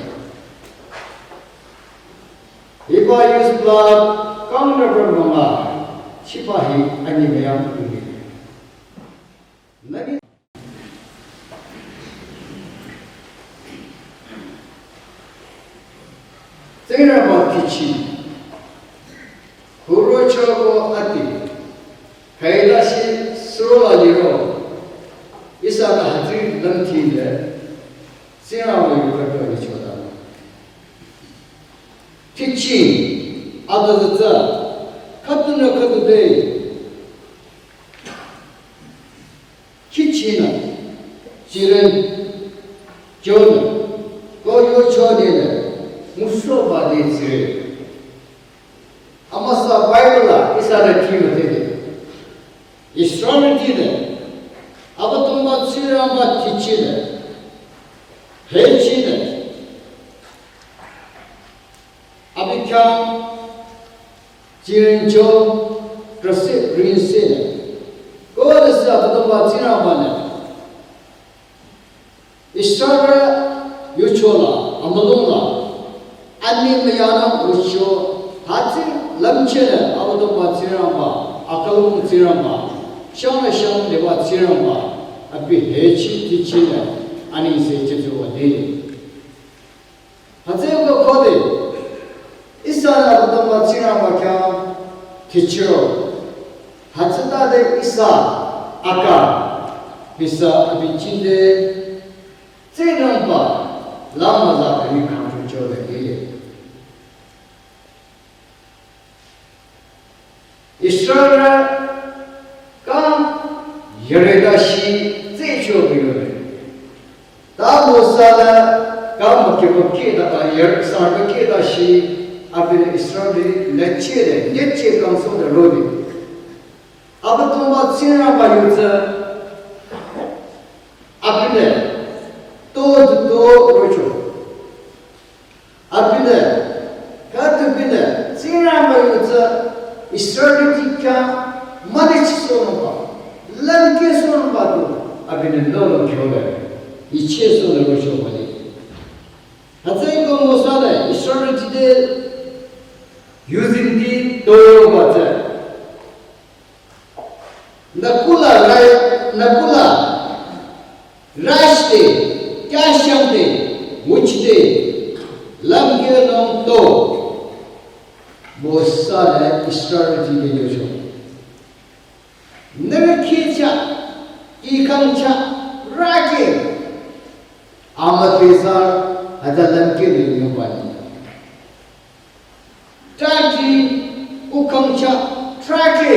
Hiba yus bla kang na bra mama. Chiba hi ani mayam umi. Nagi. Tsira ba tichi. Huro chobo ati. Kaila shi suro la liro. Isa na hatri lam ti le. Tsira ba yu kato ni choda. Teaching, adazatsa, khatu na khatu de. Kichina, chiren, chona, ko yo chone na, muso ba de tsire. Amasa Bible la, isa na team de. Israel ti de. Abatumba tsira ba teaching de. Hechi de. Abi khyang chirincho trase rinse ne. Ko de sa Abüdongba Tsingrangba ne. Israel yucho la, amülung la, ani müyanung yucho, hütsü lümche ne Abüdongba Tsingrangba, akalung Tsingrangba, shang la shang deba Tsingrangba, abi hechi tichi ne, ani se chetu wa de. Hütsüeko khode, ihsa la Abüdongba Tsingrangba khyang tichiro. Hütsütade ihsa aka, ihsa abi chinde, Tsingrangba, lama za kani kangchucho le lile. Israel ka yareda shi tsecho biyore. Ta Mosa la ka makeba keda ta yar sarba keda shi abine Israel le chere, le che kangso de rode. Abüdongba Tsingrangba yutsa abine to to rocho. Abinü, khüdu binü, Tsingrangba yutsa, Israel ti khyang, mane chisonungba, lümkesonungba tu, abinü lolo kyole, ichesonung rocho bale. Hütsüeko Mosa le, Israel ti de, yuzin ti, toyo batsa. Nakula rai, nakula rashte, kyashangte, muchte, lümkhenung to, Mosa le Israel ti de yocho. Nere khecha, ikangcha, rake, ama kesa, hüta lümkhe de yobani. Tati ukangcha trake.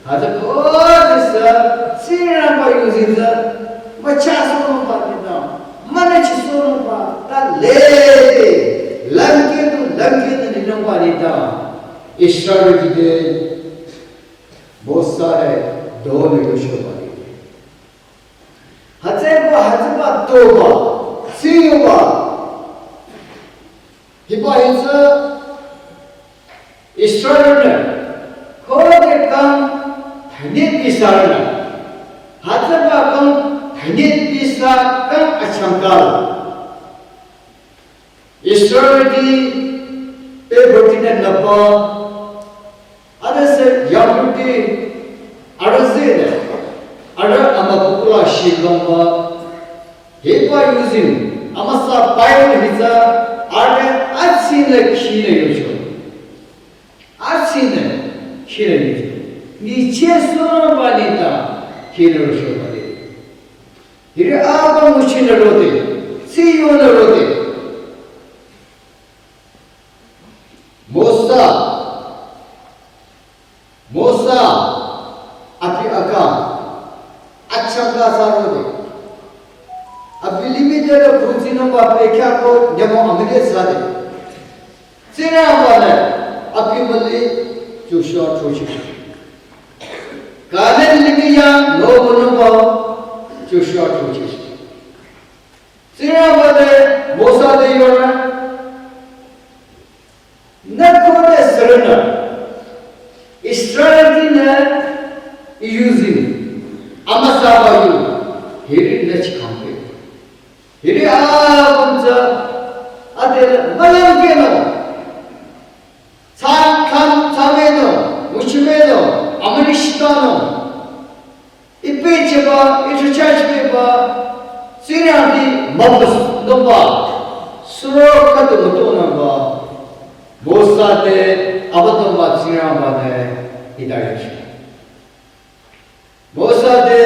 Hütsü khodesü Tsingrangba yuzin tsü müchasonungba nita, mane chisonungba, ta lede, lümkhe tu, lümkhe tu ninungba nita. Israel ti de, Mosa le, dole yoshoba. Hütsüba, hütsüba toba, siyoba. Hiba hitsü Israel ne, khode kang thane pisar ne. Hütsüba kang thane pisar kang achangkal. Israel ti pe bhortine napa, Yahudi arüh zene, arüh amübükuh la shilongba, hiba yuzeng, amüsa Bible hitsü, arüh atsingla khinü yocho. Atsingla khinü yocho. Nyichehsohnungba nengdang khinü yochoba de. Hiri apüm nguchinü rode, tsiyonü rode. Mosa, Mosa, abi akang, achangka thsarode. Abi limih te la khutsinungba bekhyah ko nyümong amüdhe thsade. Tsingrangba-nü abi müli Joshua throcheh. Kanan limih yang nobünungba Joshua throcheh. Tsingrangba-nü Mosa te yore, nü khode sürünü, Israeltinü I yuzeng, amüsaba yu, hiri nü chikangpe. Hiri apüm tsü, ade la mülangkenung. Tsa, tsa, tsa menung, nguchi menung, amüli shitanung. I pehjüba, I church beba, Tsingrangti mübüs nungba, suro khüdu mütonungba, Mosa te Abüdongba Tsingrangba-nü hita yocho. Mosa te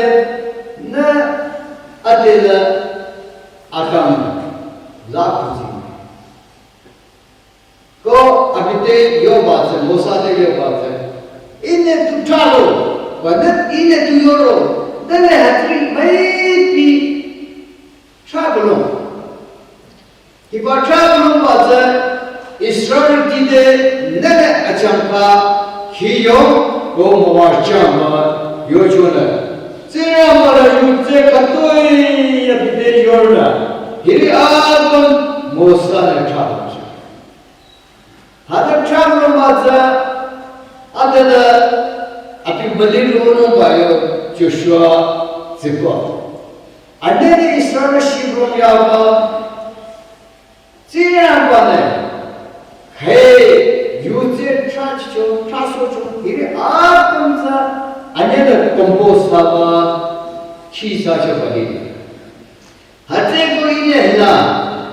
nü ade la akang la khutsi. Ko abi te yoba tsü, Mosa te yoba tsü. Ihnü tu thraro, ba nü ihnü tu yoro, nühnü hütsüri müipi thrabülung. Hiba thrabülungba tsü Israelti te nühnü achangka khiyo ko müwajüba yochonü. Tsingrangba la yutse khütoi abi te yornü. Hiri apüm Mosa-nü thrabücho. Hütsü thrabülungba tsü, ade la abi müli ronungba yo Joshua tsiko. Anenü Israel shibülung yaba, Tsingrangba-nü, he, yutse thrachehcho, thrahsohcho, hiri apüm tsü, anenü compose thsaba, khi thsachoba hi. Hütsüeko ihnü hila,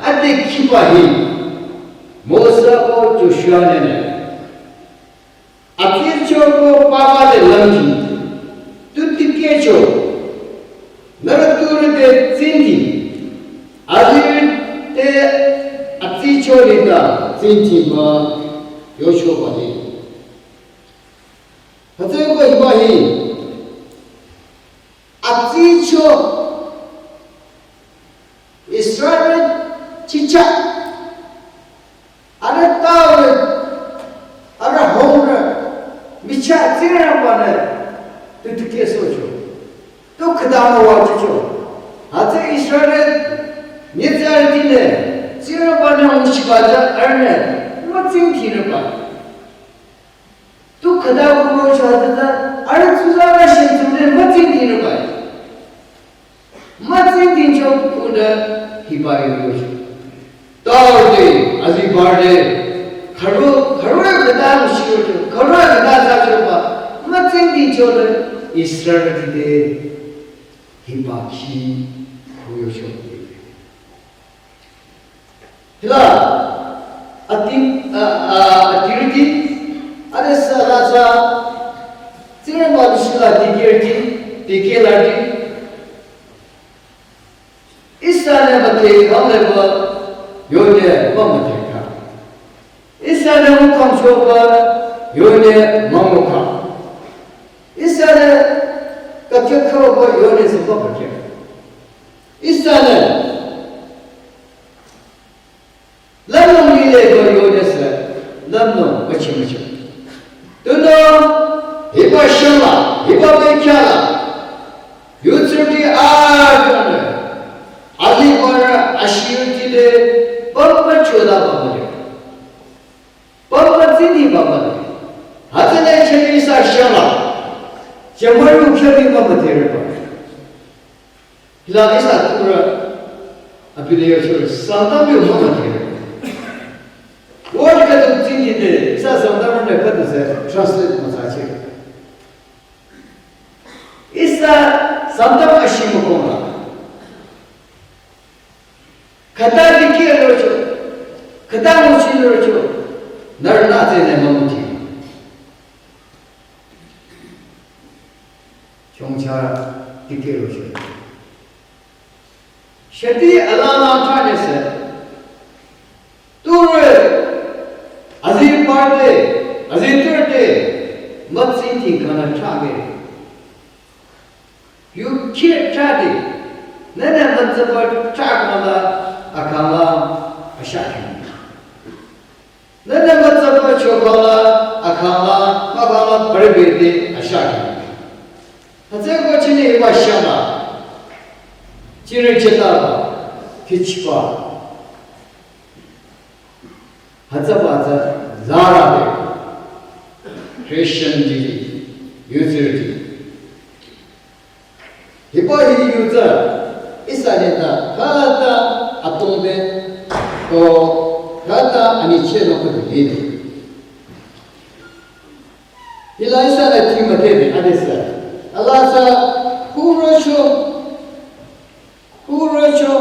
ade khiba hi, Mosa ko Joshua nünü. Atsingcho ko papa te lümdhing, tu tikehcho, nührü tsurü te tsingdhing, azirü te atsingcho nengdang tsingdhingba yochoba hi. Hütsüeko hiba hi, atsingcho Israel chicha, arüh taorü, arüh hongrü, michah Tsingrangba-nü tu tikehsohcho. Tu khüta müwajücho. Hütsü Israel nyitsarütinü Tsingrangba-nü nguchiba tsü arühnü mütsingdhingnüba. Tu khüta kuro chadada, arüh tsuzarü shentümde mütsingdhingnüba. Mütsingdhingcho kunü hiba yocho. Taorü te, azibarü te, khürü, khürü khüta nguchirocho, khürü khüta thsachoba, mütsingdhingchonü Israelti te hiba khi kuyocho. Hila, ating, a, a, atirüti, ade sü la tsü, Tsingrangba du shila dikehrüti, dikehlarüti. Ihsanü müdhe khangleba, yonü mümüdhe kha. Ihsanü mükangchoba, yonü mümükang. Ihsanü kakekhoba, yonü sü mükakek. Ihsanü lümlong lile ko yonü sü, lümlong müchi müchi. Tunüo, hiba shangla, hiba bekhyah la, yutsarüti akhanü, azibarü ashirüti te, papa choda papa de. Papa tsini papa de. Hütsüla chemi sa shangla, chemaru chemi papa de papa. Hila ihsa tsurü, abi te yocho, Sangtam yo mama te. Word khüdu tsingdhingde, ihsa Sangtamrünü khüdu sü translate müthsacheh. Khüta dikeh rocho, khüta nguchi rocho, nührü nü tsü ne münguchi. Chongcha dikeh rocho. Shati alala thane se. Turü, azi parte, azi turte, matsi ti kana thage. Yu kye thade, nene matsa pa thakala, akala, ashaki. Nene matsa pa chokala, akala, makala, paribete, ashaki. Hatse ko chini iwa shama. Chiri chitaba, kichpa. Hütsüba tsü zara de Christian ji, yutsürü ji. Hiba hi yutsü, ihsa nengdang khüta atongbe, ko khüta aniche no ko dili. Hila ihsa la Timothy de adesü. Alasa, hurosho, hurosho,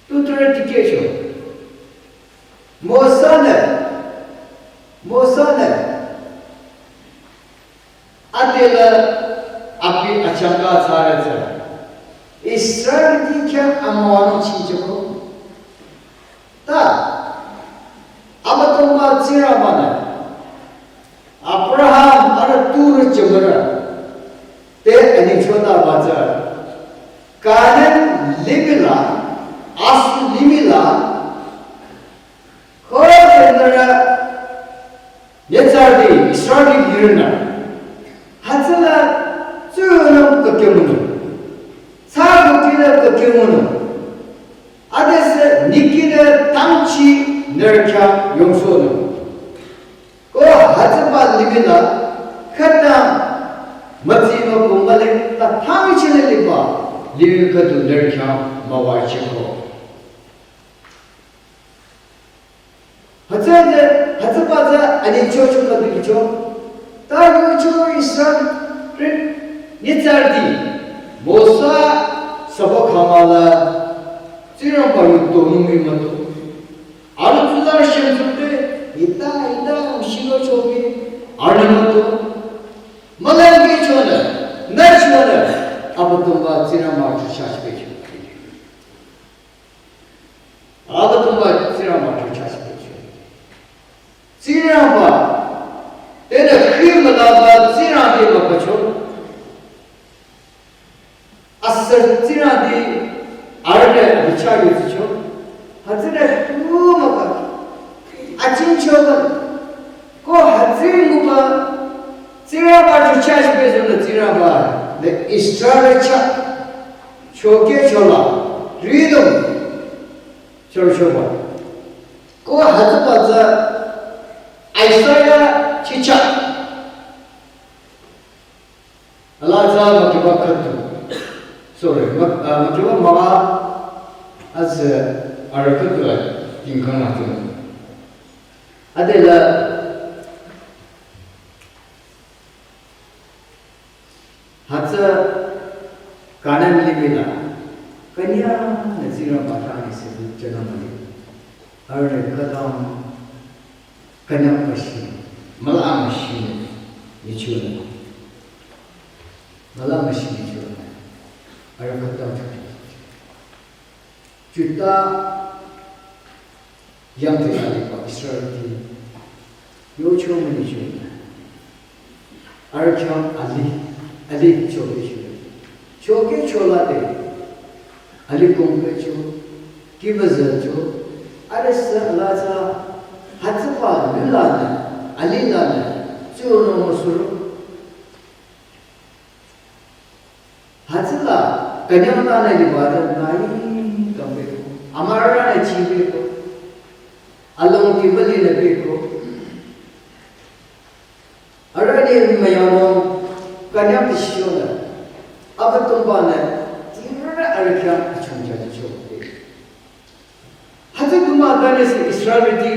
tuturü dikehcho. Mosa-nü, Mosa-nü, adela abi achangka tsaretsü. Israel dikeh amüwanung chicheko. Ta, Abüdongba Tsingrangba-nü Abraham arüh turü jümürü te anengchotaba tsü Kanan limih la, asü limih la, khode nührü nyitsarüti Israel yirünü hütsüla tsurünü kükyemunung. Tsa kukila kükyemunung. Adesü nikila tangchi nührü khyang yongsohnung. Ko hütsüba limih la khüta mütsi mükümbale ta tangchi le liba limih khüdu nührü khyang müwajüko. Hütsüde, hütsüba tsü anengchocho khüdu licho. Ta yucho Israel nyitsarüti Mosa sabo khamala Tsingrangba yu tonung mi müto. Arüh tsuzarü shemzute, hita, hita, shilo chobi, arüh müto. Mülangi chonü, nü chonü, Abüdongba Tsingrangba chu church page. Abüdongba Tsingrangba chu church page. Tsingrangba, tena khimüla ba Tsingrangba ba pacho. Asü Tsingrangba arüh bicha yuzicho. Hütsüde tu maka. Achingchoba. Ko hütsü nguba. Tsingrangba chu church page na Tsingrangba. The Israel church. Choke chola. Freedom. Chor choba. Ko hütsüba tsü Isaiah chicha. Ala tsü mükiba khüdu. Sorry, mük-, ah, mükiba münga asü arüh khüdu la tingkang la tu. Adela hütsü Kanan limih la. Kanya na Tsingrangba thani se jana mali. Arüh khütang Kanya müshi, müla müshi, nichuna. Müla müshi nichuna. Arüh khütang thani. Juda yangdi aliba Israelti. Yocho mü nichuna. Arüh khyang ali, ali choke cho. Choke chola de. Ali kongpe cho. Kiba zü cho. Arüh sü ala tsü hütsüba lula nü, ali la nü, tsuro müsuro. Hütsüla, kanyang la nü liba de nai kangpe ko. Amara nü chipe ko. Along kiba li nü pe ko. Arüh ni müyano kanyang tishona. Abüdongba nü tirü arüh khyang achungja cho. Hütsü kuma tane se Israelti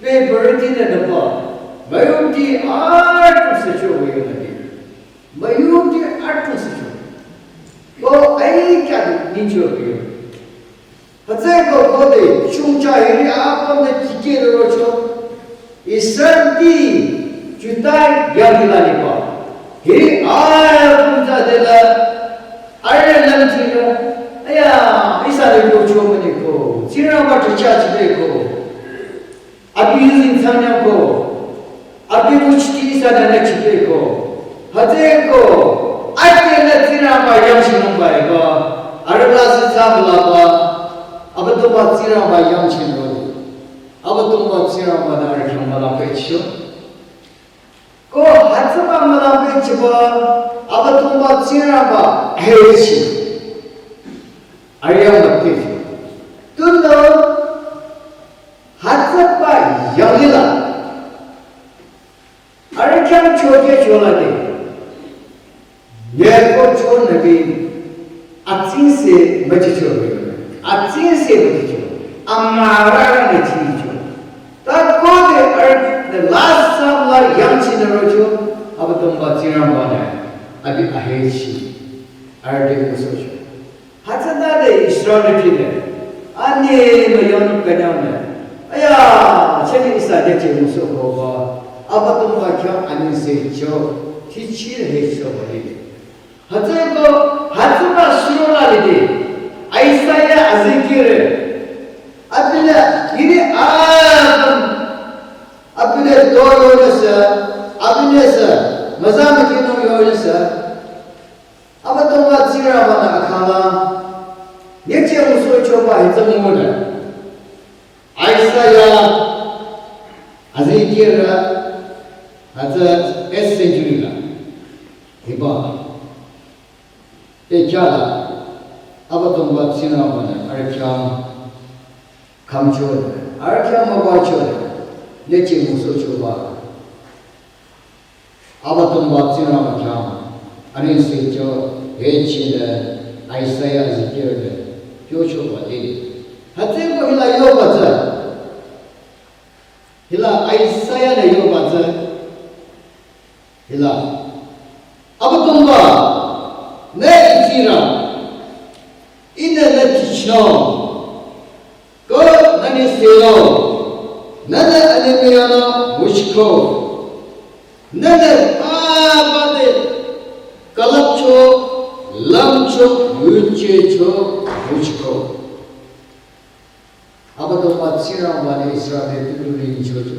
pe bürüti nü nüba. Müyungti arüh secho wüyo nü di. Müyungti arüh secho. Ko ai kya nicho wüyo. Hütsüeko khode chungcha hiri apüm te tikeh rocho. Israel ti Juda yangdi la liba. Hiri apüm ta de la arüh lam tira. Aya, ihsa le rocho müniko. Tsingrangba tu cha chibeko. Abi yuzeng thsanyako, abi kuchiti ihsa nü nü chipeko. Hütsüeko, ade nü Tsingrangba yangchinungba eko, arüh la sü thsamlaba, Abüdongba Tsingrangba yangchinung. Abüdongba Tsingrangba nü arüh khyang mülang pehcho. Ko hütsüba mülang pehchiba, Abüdongba Tsingrangba hechi. Arüh yang müpehcho. Tunüo, hütsüba yanglila. Arüh khyang choke cholade. Yeko chonü bi atsingse müchicho. Atsingse müchicho. Amara ne chicho. Ta khode arüh the last time la yangchinü rocho. Abüdongba Tsingrangba nü. Abi ahechi. Arüh te kusocho. Hütsütade Israelrüti le, ani müyonung künyang le, aya, cheni ihsa nyeche ngusohko ba, Abüdongba khyang anengse cho, tichire hecho ba lile. Hütsüeko, hütsüba suro la lide, Isaiah azikirü, abi le, hiri apüm, abi le to yonüsü, abi le sü, müza mükinung yonüsü, Abüdongba Tsingrangba nü akhala, nyeche ngusohchoba hütsü mümüde. Isaiah, azikirü, hütsü eighth century la. Hiba, te khyala, Abüdongba Tsingrangba nü arüh khyang khümcho, arüh khyang müwücho, nyeche ngusohchoba. Abüdongba Tsingrangba khyang, anengse cho, hechi le, Isaiah azikirü le, kyochoba lile. Hütsüeko hila yoba tsü. Hila Isaiah le yoba tsü. Hila. Abüdongba, nü itirü, ihnü nü tichinung. Ko nü nengsenung, nünü alimih yanung nguchiko. Nünü papa te külüpcho, lümcho, yuje cho, nguchiko. Abüdongba Tsingrangba nü Israel te tutu nyichocho.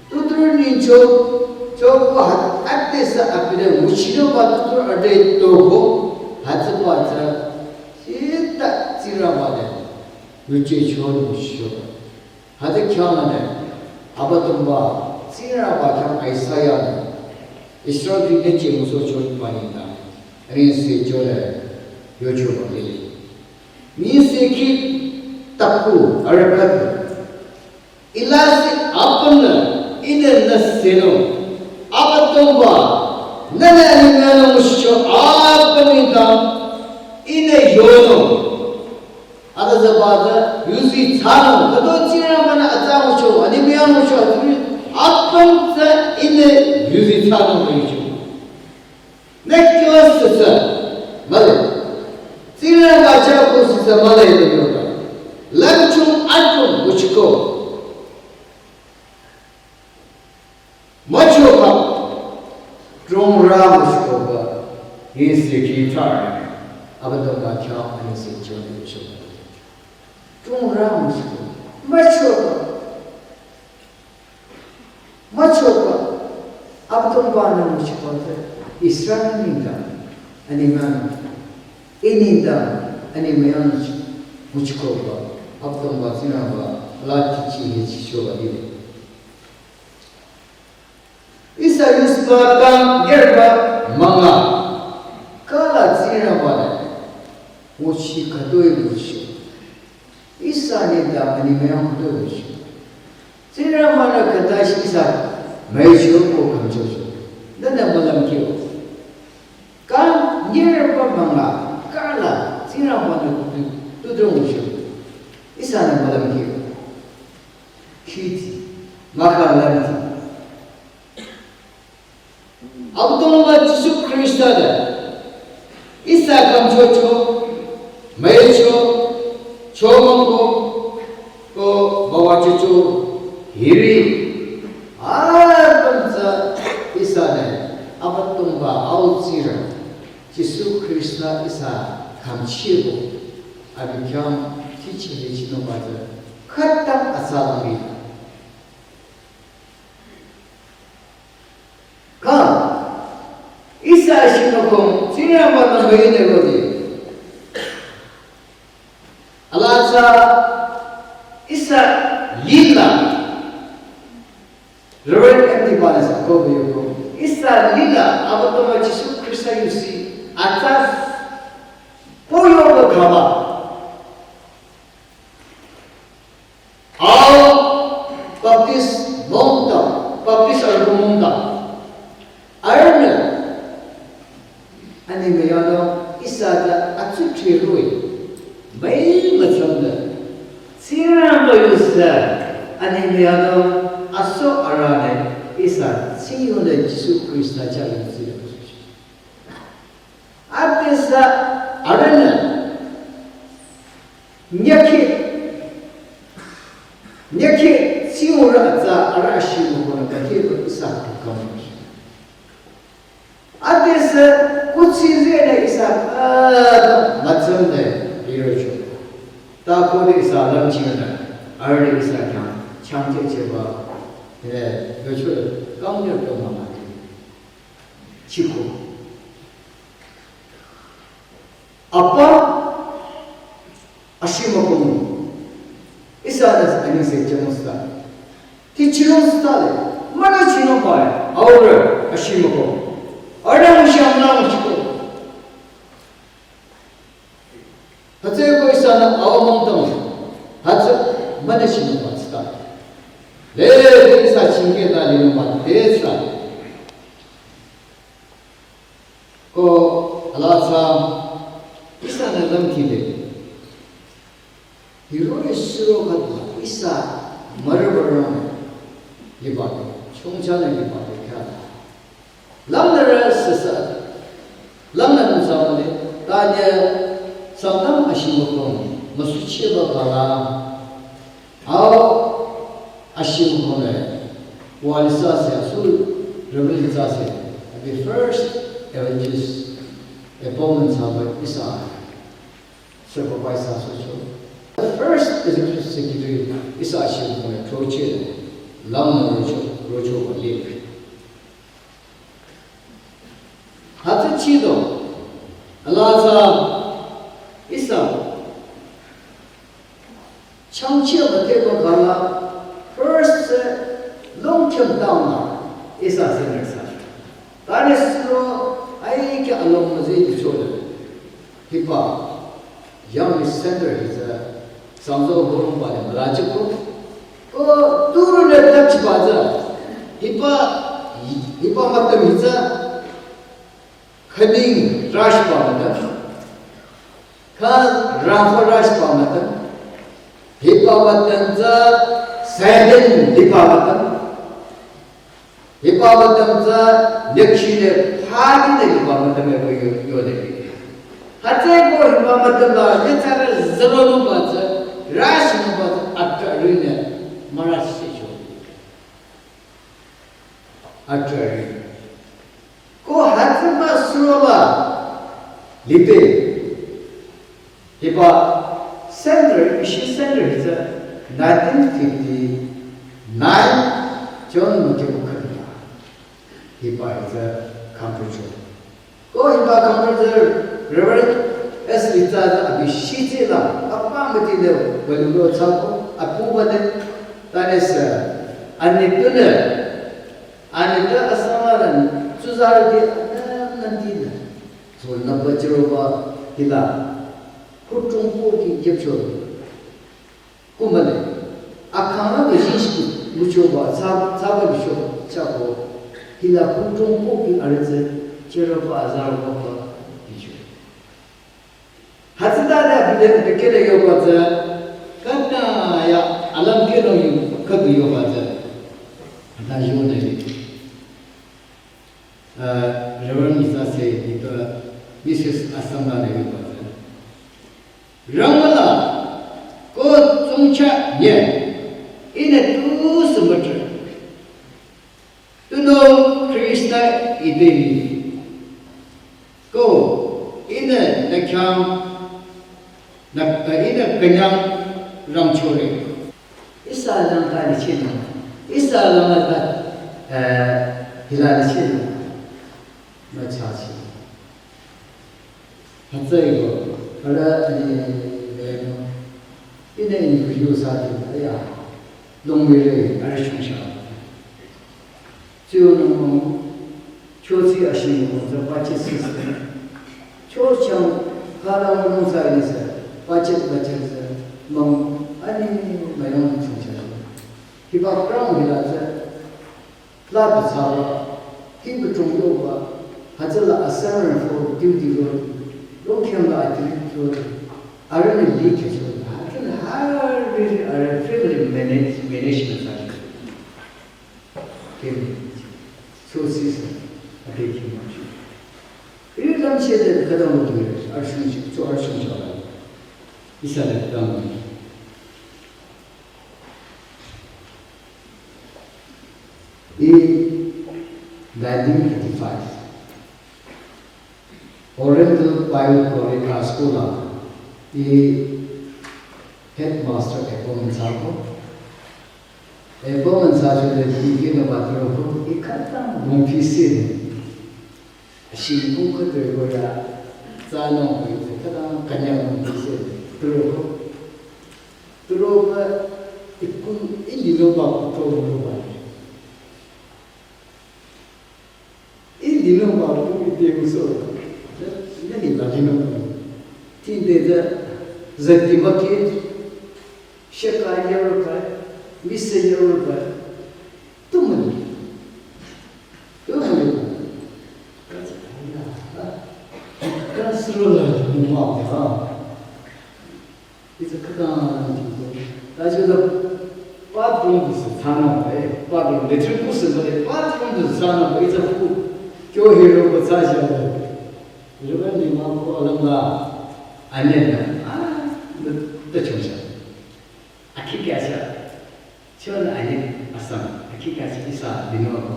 Tutu nyicho, choko hüt-, hütsüsü abi te nguchinungba tutu ade toko, hütsüba tsü, sita Tsingrangba te. Yuje cho nguchicho. Hütsü khyang nü, Abüdongba, Tsingrangba khyang Isaiah nü, Israel nyeche ngusohchoba nengdang, anengse cho le, yochoba lile. Nengsekhi taku arüh khüdu. Ilasih apümnü, ihnü nü senung. Abüdongba, nünü alimih yanung nguchicho apüm nengdang, ihnü yonung. Ata züba tsü yuzi thsanung, khüto Tsingrangba nü atsa ngucho, alimih yang ngucho, atsa apüm tsü ihnü yuzi thsanung müicho. Nü kyo süsü, mühle. Tsingrangba chah ko süsü mühle de yoba. Lümchung atung nguchiko. Müchoba, tungrü müchoba, nengsekhi thar, Abüdongba khyang anengse cho le cho. Tungrü müchoba, müchoba, müchoba, Abüdongba nü nguchiba tsü, Israel nengdang, alimih yang, ih nengdang, alimih yang nguchikoba, Abüdongba Tsingrangba, la tichi hechichoba lile. Ihsa yusba kang gerba münga. Kala Tsingrangba nü nguchi khütoi nguchi. Ihsa nengdang alimih yang khütoi nguchi. Tsingrangba nü khüta shi ihsa müicho ko khümchocho. Nünü mülümkyo. Kang gerba münga. Kala Tsingrangba nü tu, tutu nguchi. Ihsa nü mülümkyo. Khiti, makalanti. Abüdongba Jisu Khrista te, ihsa khümchocho, müicho, chomüko, Hiri, apüm tsü ihsanü, Abüdongba Au Tsingrang, Jisu Khrista ihsa khümchiko, abi khyang tichile chinungba tsü, khütang atsa langi. Kha, ihsa shimükhong, Tsingrangba nü müinü rodi. Ala tsü, ihsa lila, Reverend M T Barnes akohba yoko. Ihsa lila, Abüdongba Jisu Khrista yusi, atsa, poyo ko khaba. Au Baptist mongta, Baptist arüh mongta. Arühnü, ani müyano ihsa tsü atsudhre roh-i, müi mütsümde. Tsingrangba yusi, ani müyano aso arühnü ihsa Tsingrangba Jisu Khrista chah yusi. Adesü arühnü nyükhi, nyükhi tsiurü atsa arüh ashimükhonü kathirü ihsa tukam. Adesü kuthsi zenü ihsa, ah, mütsümde yürücho. Ta khode ihsa lümchingnü, arüh ihsa khyang, changchehchehba, eh, yürücho, kangnyü pyo mama. Chiko. Apa ashimükhong. Ihsa das anise chemusta. Ti chinungsta le. Mana chinungba e. Aurü ashimükhong. Arüh müshi amna müshiko. Hütsüeko ihsanü au mongtang. Hütsü mana chinungba tsta. Le, ihsa chingketa linungba tsta. Ko ala tsü ihsanü lümkhile. Hiroh-i suro khüdu ihsa mürübürü liba, chongchanü liba khyang. Lümnürü süsü, lümnü nüsa mole, tanye Sangtam ashimükhong, müsucheba kala, Au ashimükhongnü, wali sase, asu Reverend sase, the first evangelist appointment saba ihsa supervisor socho. The first executive secretary ihsa ashimükhongnü throcheh, lümnü rocho, rocho wali. Hütsü chido, ala tsü ihsa changcheh müdheba kala first, eh, Longkhim town la ihsa center sa. Tane suro aikya along müzeh di chole. Hiba Young Center hi tsü Sangtam Horungba le mülachiko. Ko turu le touch ba tsü. Hiba, hiba mütam hi tsü Khaning rush ba mütam. Kha Rangfa rush ba mütam. Hiba mütam tsü Saidan hiba mütam. Hiba mütam tsü nyükshile phadi ne hiba mütam e ko yo, yo ne. Hütsüeko hiba mütam la nyitsarü züronungba tsü, rush nungba tsü, atrarü ne, mürüshicho. Atrarü. Ko hütsüba suroba lipe. Hiba center, mission center hi tsü nineteen fifty-nine John Mükübu khüta. Hiba hi tsü computer. Ko hiba computer Reverend S Litsa tsü abi shitsi la, apa müti le, wali lo tsako, apu ba le, tane sü, ani tune, ani ta asama la, tsuzarü di, nan, nan di le. So, number zero ba, hila. Kutung pohki jepcho. Kumale. Akang la bejishki mucho ba, tsaba, tsaba bicho, chako. Hila kutung pohki arütsü, zero ba, azar ba, ba, bicho. Hütsüta da bide, bide kele yoba tsü, khüta ya, alam kelo yu, khüdu yoba tsü. Hüta yone. Uh, Reverend Misa se, ito Missus Asamba ne yoba tsü. Rangmala, ko tsungcha nye, ine tu sü Na, eh, ihnü künyang rangchore. Ihsa lang ta lichino. Ihsa lang ta, eh, hila lichino. Na chachi. Hütsüeko, ara ani, eh, no. Ihnü interview sa di, aya. Longmire, ara chungsha. Tsüyo nung mong, cho tsi ashi mong, za budget system. Cho chang, kala mong sa ni sa, budget, budget sa, mong, ani, mayong chungsha. Hiba crown hila za, la tu sa ba, hi bu chung yo ba, ha za la assignment for duty lo, lo kyang la activity lo, ara ni li ke cho, ha za la ha ri, ara family manage, management sa. Kim, so si sa, a ke kim ma chu. Ri lam che de ka dong lo de, a shun chi, so a shun cha la. Ihsa le dong. In nineteen eighty-five, Oriental Bible College la school la, i headmaster appointment sako. Appointment sa chule dikeh no batro ko, i khatang bungpi se. Shingkung khütoi ko ya, tsanung ko ite, khütang kanyang bungpi se. Turo ko. Turo ko, ikun, i lino ba ko tro lo ba. I lino ba ku ite ku so. Ne ni la lino ba. Tin de za, za di ma ke. Sheka yaro ba. Mise yaro ba. Tu ma ni. Tu ma ni. Ka sa ya. Ka suro la ni ma ba. It's a khütang jingko. Ta ju da bathroom du sü thsanung ba, bathroom, latrine du sü ba, bathroom du sü thsanung ba, it's a fu. Kyo hero ko tsa sha ba. Reverend ni ma ko alam la, ane na, ah, da, da chong sha. Akhi kya sha? Chon ane asang, akhi kya sha, ihsa bino ko.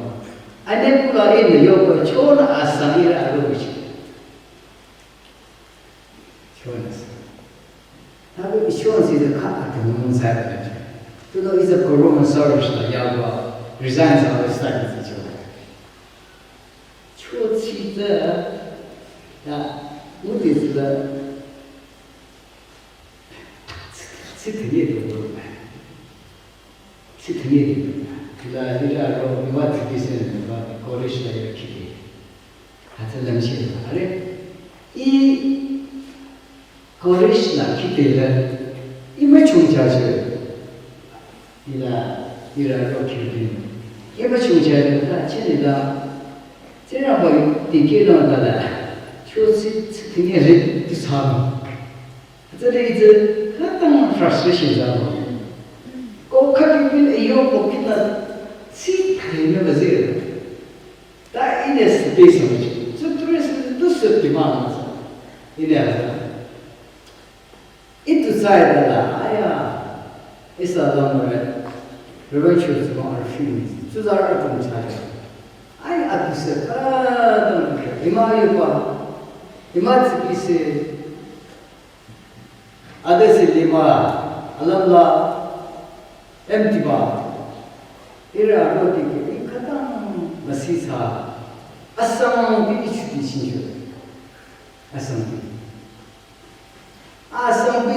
Ane kula in yo ko, chon asang ira aro bichi. Chon asang. Tabi insurance ide kha atümung sai ba. Tuno iza government service la yaba resign sa ba study zi cho. Cho chi de ya, mu de zi de. Chi de ye de wo. Chi thüne la, ila ro, iwa thiki se ne, ba, college la ila khide. Hütsü lamshe la, are, i college la khide la, i ma chungcha che, ila, ila ro khide. I ma chungcha che, ta che ne la, che na ba, dikeh no ta la, cho chi, chi thüne re, ti sa no. Tsüri tsü khütang frustration zalo. Ko khütang bin ayo ko kina si thai me bazir. Ta ine space me. Tsü three si tu se demand sa. Ine asa. Itu sai da la aya. Isa da mo re. Reverend Church mo ar film. Tsü zar atum sai. Ai atu se khütang. Ima ayo pa. Ima tsiki se. Adesi lima, alamla, empty ba. Ira roti ke, i khütang masisa. Asang bi ichuti sinjo. Asang bi. Asang bi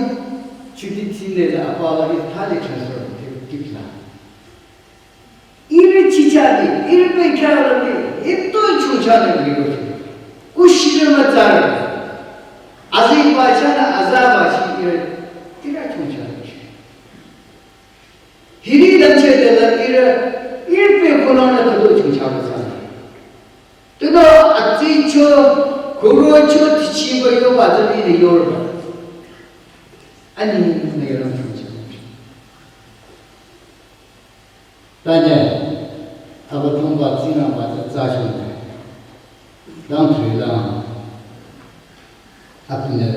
chuti tine la apa la i thali transfer ke tikla. Iri chichani, iri pekharani, ito chuchani iri gochi. Kushire matsara. Azi bachana, aza bachi iri, tira chuchani. Hiri lamche dela iri, iri pekhonana todo chuchani sana. Tuno atsi cho, kuro cho, tichi ba yo ba zani de yor ba. Ani na yoram chuchani. Tanye, Abüdongba Tsingrangba tsü tsü shunü. Dang tui lang. Abinü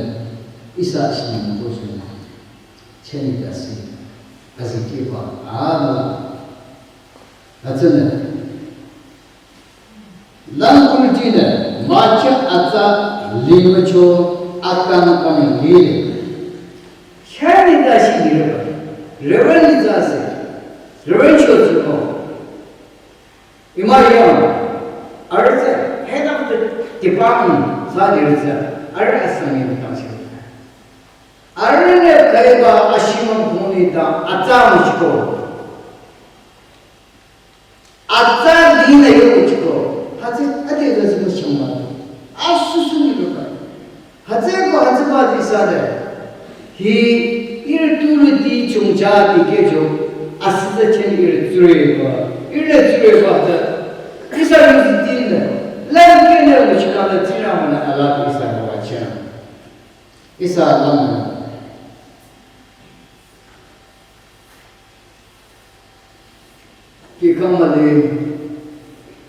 ihsa shunü ko shunü. Cheni dasi. Azikehba. Ala. Atsünü. Lang kultinü. Macha atsa limcho akang kami lile. Reverend Lizase, Reverend Chozuko, Imariam, arüh tsü head of the department sa dirütsü, arüh asangin kangsi. Arühnü kaiba ashimang puni ta atsang chiko. Atsa dina yochiko. Hütsü ade da zimo shangma. Asusu ni roka. Hütsüko hütsüba di sade. Hi ir tulu di chungcha di kecho. Asüda chen ir tsureba. Ir le tsureba da. Isa yuzi dina. Lan kene mo chikana tina mana ala isa wa chen. Isa lan. Ki kamale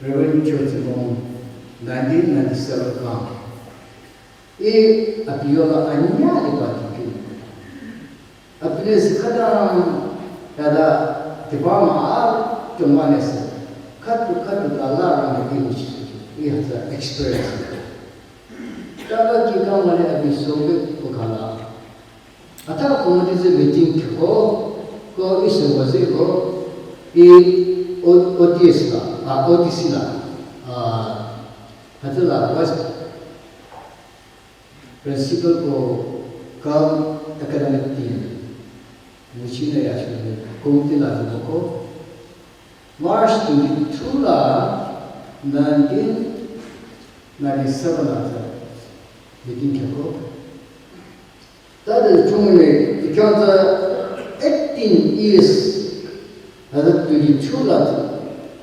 Reverend Chozuko nineteen ninety-seven ka. I abi yola anya iba tiki. Abine si kadang yada tiba ma a tumane si. Katu katu kala rang di mushi. I hütsü experience. Taba ki kamale abi sobe kukala. Ata committee tsü meeting khyako, ko isa waziko, i O-, OTS la, a, OTC la, a, hütsüla vice principal ko kam academic team. Muchina ya shule, committee la ziko. March twenty-two la, nineteen ninety-seven la tsü meeting khyako. Tade chungme ikhang tsü eighteen years, hütsü twenty-two la tsü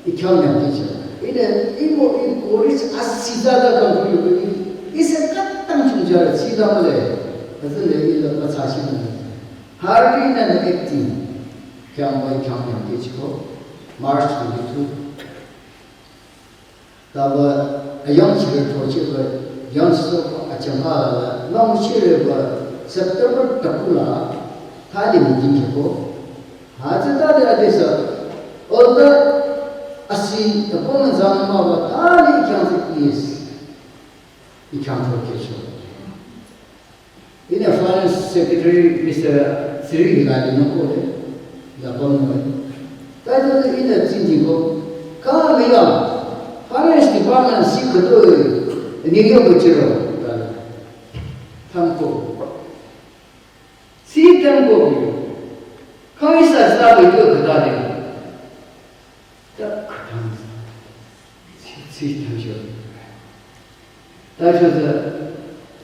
ikhang yang kicha. Ine imo i police asida da kang kuyu kuyu. Ise katang chungja sida male. Hütsüle ila patsa shi male. Harbi na eighteen. Khyang bai khyang yang kichiko. March twenty-two. Taba ayang chire thocheba yang so achangka la nang chireba September takula thali meeting khyako. Hütsütade adisa olda asi appointment zangma ba thali khyang se is. Ikhang thokhecho. Ine Finance Secretary Mister Sri Hilali no kole, la bang no. Tajo ine tsingdhingko, ka meya, Finance Department si khütoi, ni yo ko chiro, ta. Thamko. Si thamko. Ka isa sa ko yo khütade. Ta khütang. Si, si thamcho. Tacho tsü,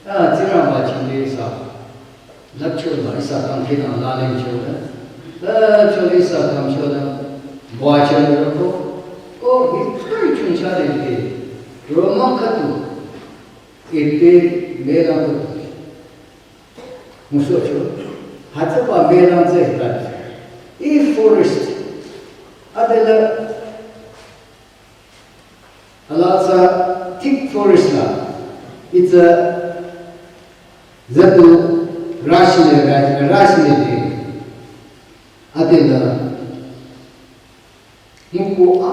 a, Tsingrangba chingde isa, lapcho la isa kangkhe dang la lengcho la, tacho la isa kangcho la, bwa cho la ko, ko, hi, kari chungcha de de, Roman khüdu, ite, mela khüdu. Musocho, hütsüba mela tsü hita, i forest, adela, Ala tsü thick forest la, itsü zatu rashile, rashile de. Adela, muko a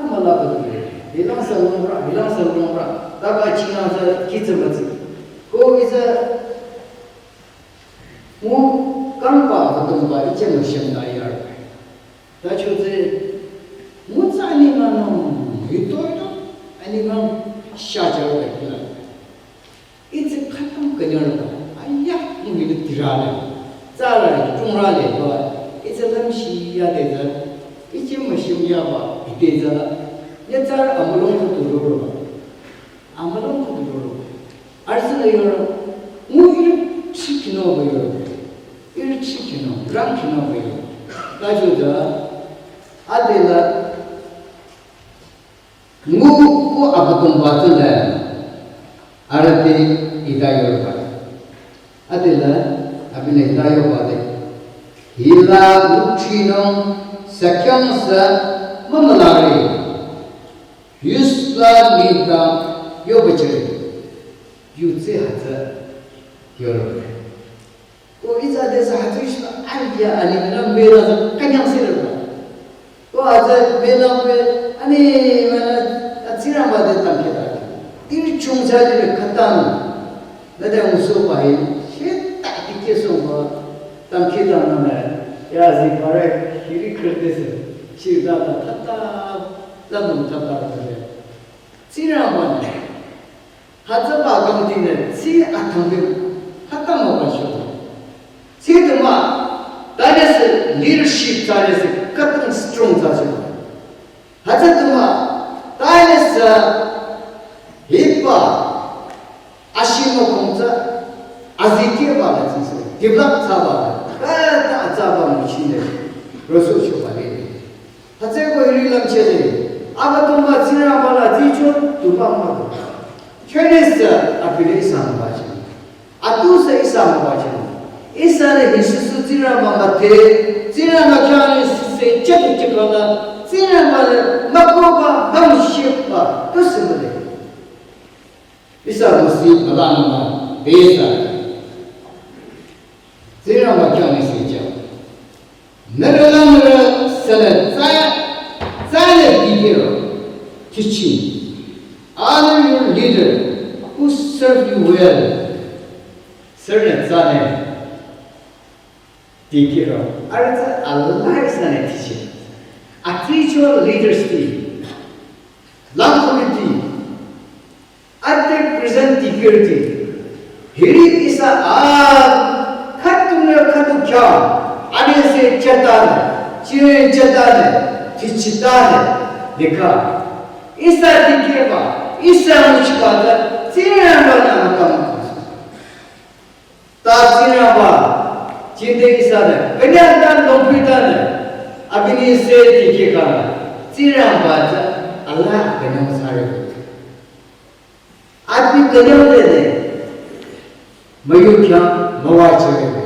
mala batu de. Hilang sa longra, hilang sa longra. Taba china sa kitsa matsi. Ko itsü mu kangba batumba ichemo shemda yar. Tacho tsü, mu tsü ani mano, hito hito, ani man shaja wa kila. Itsü khatam kanyar ba, aya, mu hini tirale. Tsara, tungrale ba, itsü lamshi ya de za, ichi mashim ya ba, ite za, ya tsara amulong ko turoro ba. Amulong ko turoro ba. Arsana yoro, mu iri chikino ba yoro. Iri chikino, rang kino ba yoro. Tajo da, adela, mu ko abatumba tsule, arati ida yoro ba. Adela, abine ida yoro ba de. Hila mu chino, sakyang sa, mamalari. Yusla nita yoba chari. Yutse hütsü yoro. Ko itsa de sa hütsü shla aya ani na mela sa kanyang sirba. Ko hütsü mela pe ani mana atsira ma de tam ke da. Iri chungcha de khatam. Na de muso pa hi. Sheta tike so ba. Tam khüta nane, ya zi pare, hiri khürtese, shirda la thata, la nung thata la le. Tsingrangba ne, hütsüba kangti ne, tsi atangbi, thata mo ba sho. Tsi tuma, tane se leadership tane se, katang strong tsa sho. Hütsü tuma, tane se, hiba, ashimo kongtsa, azikeba la tsi se, develop tsaba, kata tsaba mo chine, rosu sho ba le. Hütsüeko hiri lam chele, aba tuma Tsingrangba la tsi cho, tuma ma. Chene se, abile isa ma ba chene. Atu se isa ma ba chene. Isa ne hi susu Tsingrangba ma te, Tsingrangba kya ne suse, chetu chekala, Tsingrangba ne, makoba, bam sheba, tu se ma le. Isa musi, bala nama, besa. Tsingrangba kya ne se cha. Nührü la nührü sele tsa, tsale dikehro. Teaching. Honor your leader who served you well. Sele tsale dikehro. Arüh tsa alai sele teaching. A teacher leaders ti. Lang committee. Ate present security. Hiri isa a khatu ne khatu kya. Ane se chetane, chire chetane, tichitane, dikha. Isa dikehba, isa muchibata, Tsingrangba na makam. Ta Tsingrangba, chinde isa ne, kanya ta longpita ne, abini se dikehka, Tsingrangba ta, Allah kanya sare. Abi kanyang de ne, mayu kya mawa chere ne.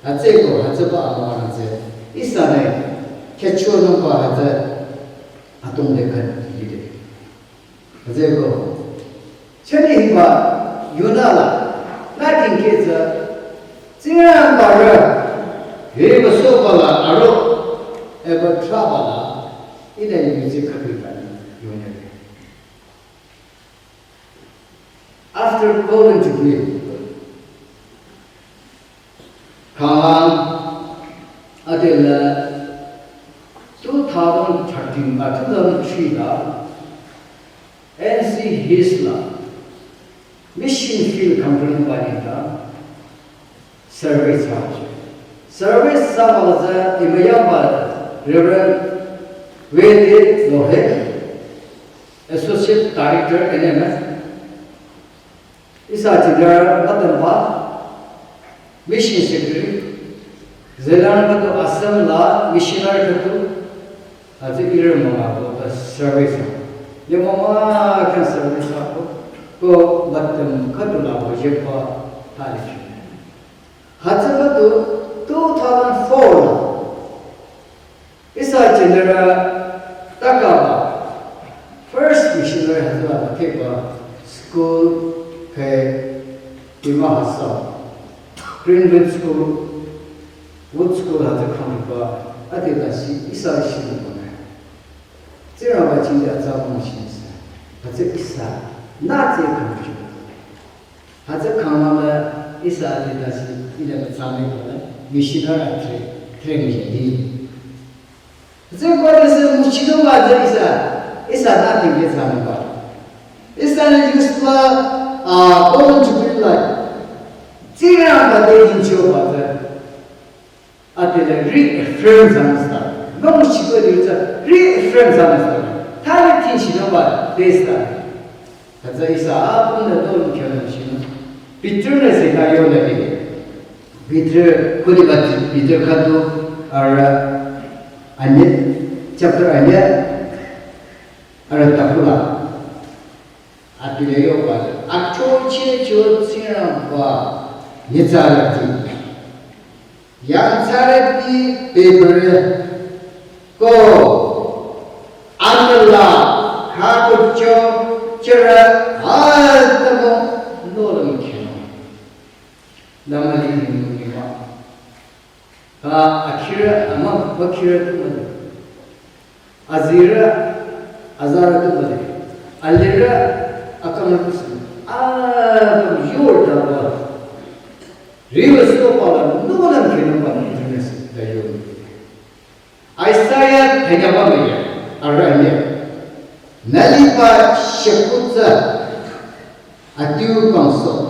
Hütsüeko, hütsüba amawa nang tse. Isa ne, kya cho nang ba hütsü, atong de khan yi de. Hütsüeko, chani hiba, yuna la, na dingke tsa, Tsingrangba re, hiba so ba la, aro, eba tra ba la, ina yu tse khabi ba ni, yuna de. After Golden Jubilee, khalang adela two thousand thirteen, uh, two thousand three la, N C Hills la, Mission Field Company ba ni ta, Service ha. Service sa ba za imayamba Reverend Wede Lohe, Associate Director N M S. Isa chidar Matemba, Mission Secretary. Zelan katu Assam la missionary katu. Aji ira mama ko ta service. Ye mama kan service ko, ko Matem katu la ko ye pa ta le. Hütsüba tu two thousand four la. Isa general takaba. First missionary hütsüba keba school ke Dima Hasao. Greenwood School, Wood School hütsü kangba. Ade la shi isa shi na ba. Tsingrangba chinde atsa mo shi sa. Hütsü isa. Na tse kangba. Hütsü kangmang la isa adi dasi ila la tsame kola missionary atre training jadi. Hütsü kola se muchino ba hütsü isa, isa na tingke tsame ba. Isa ne yusla, ah, Golden Jubilee la. Tsingrangba de yincho ba hütsü. Atele reaffirm zanüsta. Mong shiko liuza reaffirm zanüsta. Tale tin shino ba testa. Hütsü isa apüm na don kyo na shino. Peter ne se ka yo na bi. Peter, kuli ba Peter katu ara anye, chapter anye, ara takula. Atile yoba, achoche cho Tsingrangba nyitsarüti. Yangtsarüti bebere ko anala kakucho chera atamo nolam keno. Namali ni ma. Ka akhira ama bakhira tu mali. Azira, azara tu bade. Alira, akamra tu sima. Ah, yor daba. Riwü soba la nungnüm khinungba nungnüm sita yo. Isaiah thanyaba maya, arahne. Nü liba shekutsa adiu kangsoh.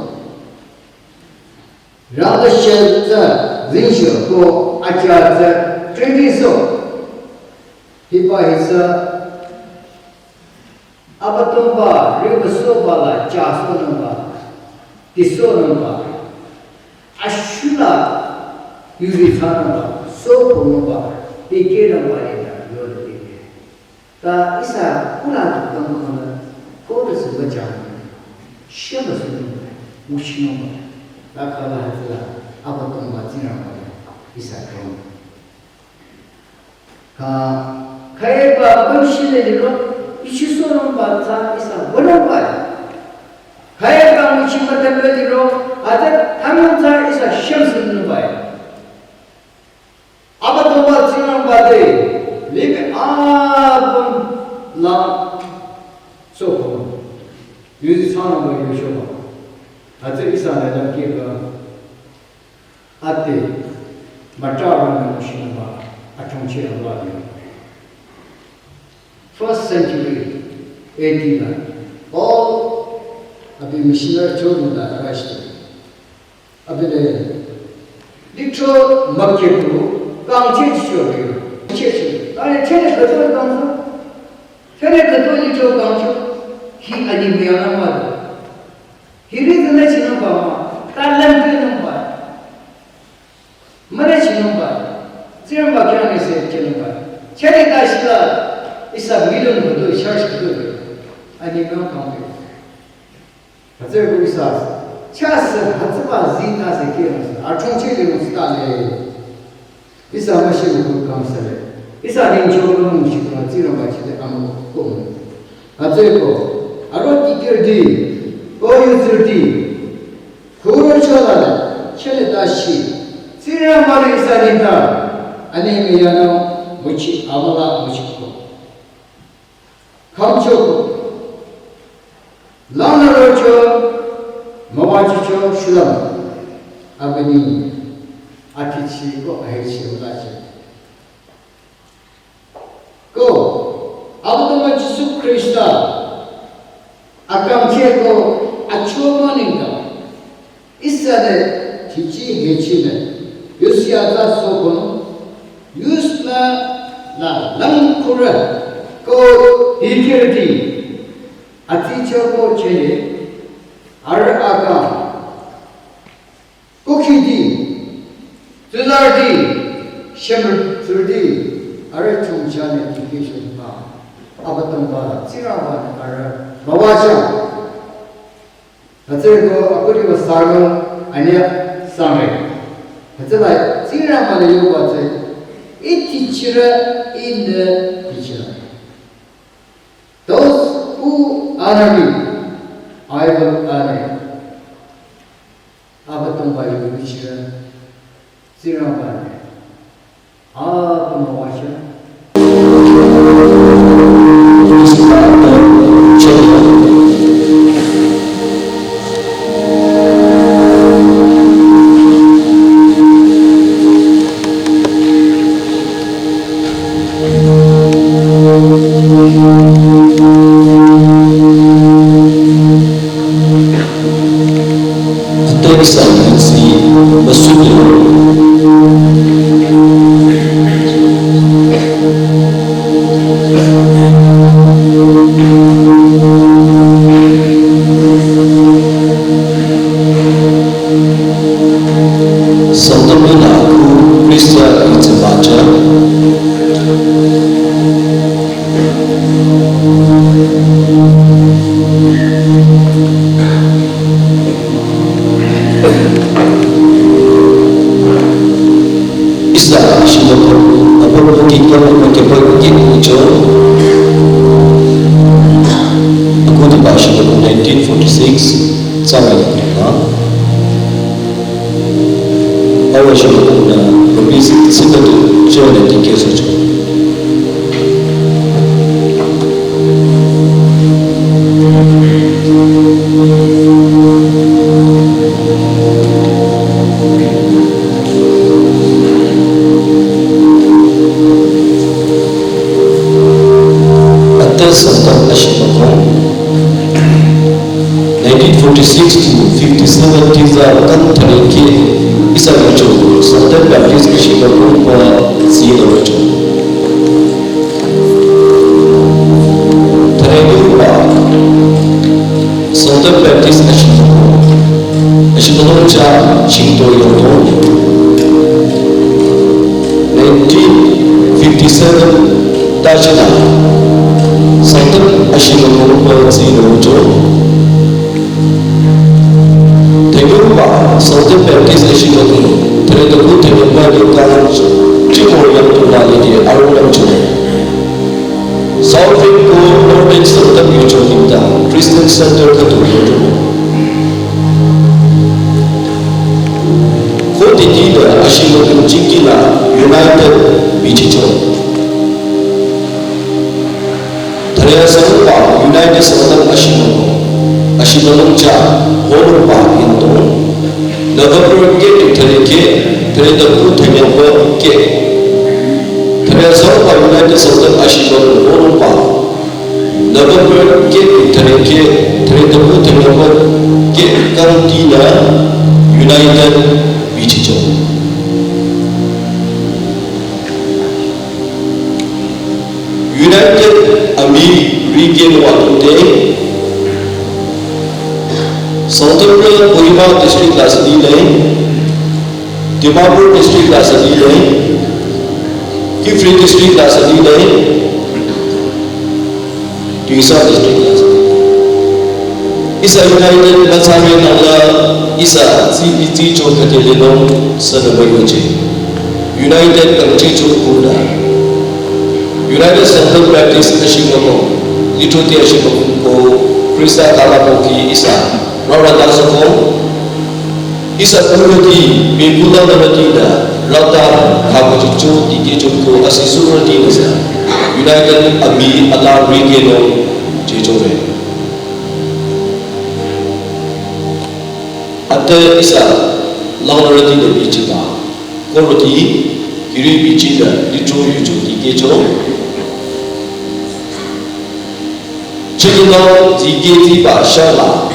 Rangda shekutsa zingsho ko achatsü trindisoh. Hiba hisa Abüdongba riwü soba la chasohnungba, tisohnungba, ashula yuzitsanungba, sohkonungba, tikehnungba lila yole tike. Ta ihsa kula tu kangkona, koda sümba chang, sheba sünungba, muchinungba, ta kala hütsüla, Abüdongba Tsingrangba, ihsa kong. Ka, khaiba bamshile liro, ichisohnungba tsü ihsa wünungba. Khaiba muchi mütümbe liro, ata thangnung tsü ihsa shemsünungba. Abüdongba Tsingrangba te, libe apüm la sohko. Yuzitsanungba yushoba. Ata ihsa ne lam kiba. Ate, mütarü nü mushinungba, achongche amla diyo. First century A D la, Paul abi missionary chonung la Christ. Abi le, litro maketu, kangche chiyo diyo. Che chiyo. Tane chene kato kangcho. Chene kato litro kangcho. Hi ani meyana ma. Hiri zene chinungba ma, talam chinungba. Mane chinungba. Tsingrangba khyang ise chinungba. Chari ta shila ihsa million kudu, church kudu. Ani myo kangbe. Hütsüko ihsa, chase hütsüba zita se kiyang se, achongche le mo sita le. Ihsa müshi mükut kang sale. Ihsa ningcho mümung shikula Tsingrangba chite amüko kong. Hütsüko, aro tikirdi, o yuzirdi, kuro cholale, chele dashi, Tsingrangba le ihsa ningta, ani meyano, muchi amala muchi ko. Kamcho, langnü rocho, müwachicho shulüm, abini, atichi ko ahechi ulachi. Ko, Abüdongba Jisu Khrista, akangche ko, achoba ningta. Ihsa te tichi hechi ne, yusi atsa sohkono, yusla la langkura, ko hikirti, aticho ko chele, ar aka, kukhiti, tularti, shemrti, ar chungcha ne tikishon ma, Abüdongba, Tsingrangba ne ar, bawacha. Hütsüko akuri wa sarno anya sangre. Hütsüla Tsingrangba le yoba tsü, itichira, ine tichira. Those who honor me, I will honor. Abüdongba yobichira, Tsingrangba ne. Abüdongba washa. Atoi sa nsi basu de. Sangtam yunü aku Krista itse bacha. Ihsa shiloko, apo kikpa kikpa kikpa kikpa. Akudi ba shiloko nineteen forty-six, tsara yunü. Awa shiloko na, babisi tsita tu, chole tikeso cho. Tiza kan thareke ihsa yucho Sangtam Baptist Ashiba Group pa zi la yucho. Thareke pa Sangtam Baptist Ashiba Group, Ashiba Group cha Shingto Yongto. Nineteen fifty-seven ta china Sangtam Ashiba Group pa zi la yucho. Thengyoba Sangtam Baptist Ashiba Group, thre taku thengyoba yoka chimo yang tuna lidi arunam chimo. South Wing ko Northern Sangtam yucho nita Christian Center ka tu yucho. Ko titi da Ashiba Group chikila United bichicho. Thare asangpa United Sangtam Ashiba, Ashiba nung cha holungpa yintong. November ke tu thareke, thare taku thengyoba ke. Thare asangpa United Sangtam Ashiba holungpa. November ke tu thareke, thare taku thengyoba ke kang tina United bichicho. United ami region wa tunde, Sangtam Kohima district la sadi le, Dimapur district la sadi le, Kiphire district la sadi le, Tuensang district la sadi. Ihsa United la tsare nangla ihsa tsi itsi cho kate le nong sana bai wache. United kangche cho kuda. United Sangtam Baptist Ashiba Group, Lithutia Ashiba Group ko Krista kala ko ki ihsa rara dasa ko. Ihsa kurati, pe kula narati da, rata, khabachicho, dikecho ko, asi surati nasa. United ami ala rikeno, checho re. Ate ihsa, langnarati da bichiba. Koroti, hiri bichi da, litro yucho, dikecho. Chikila ziketiba shala,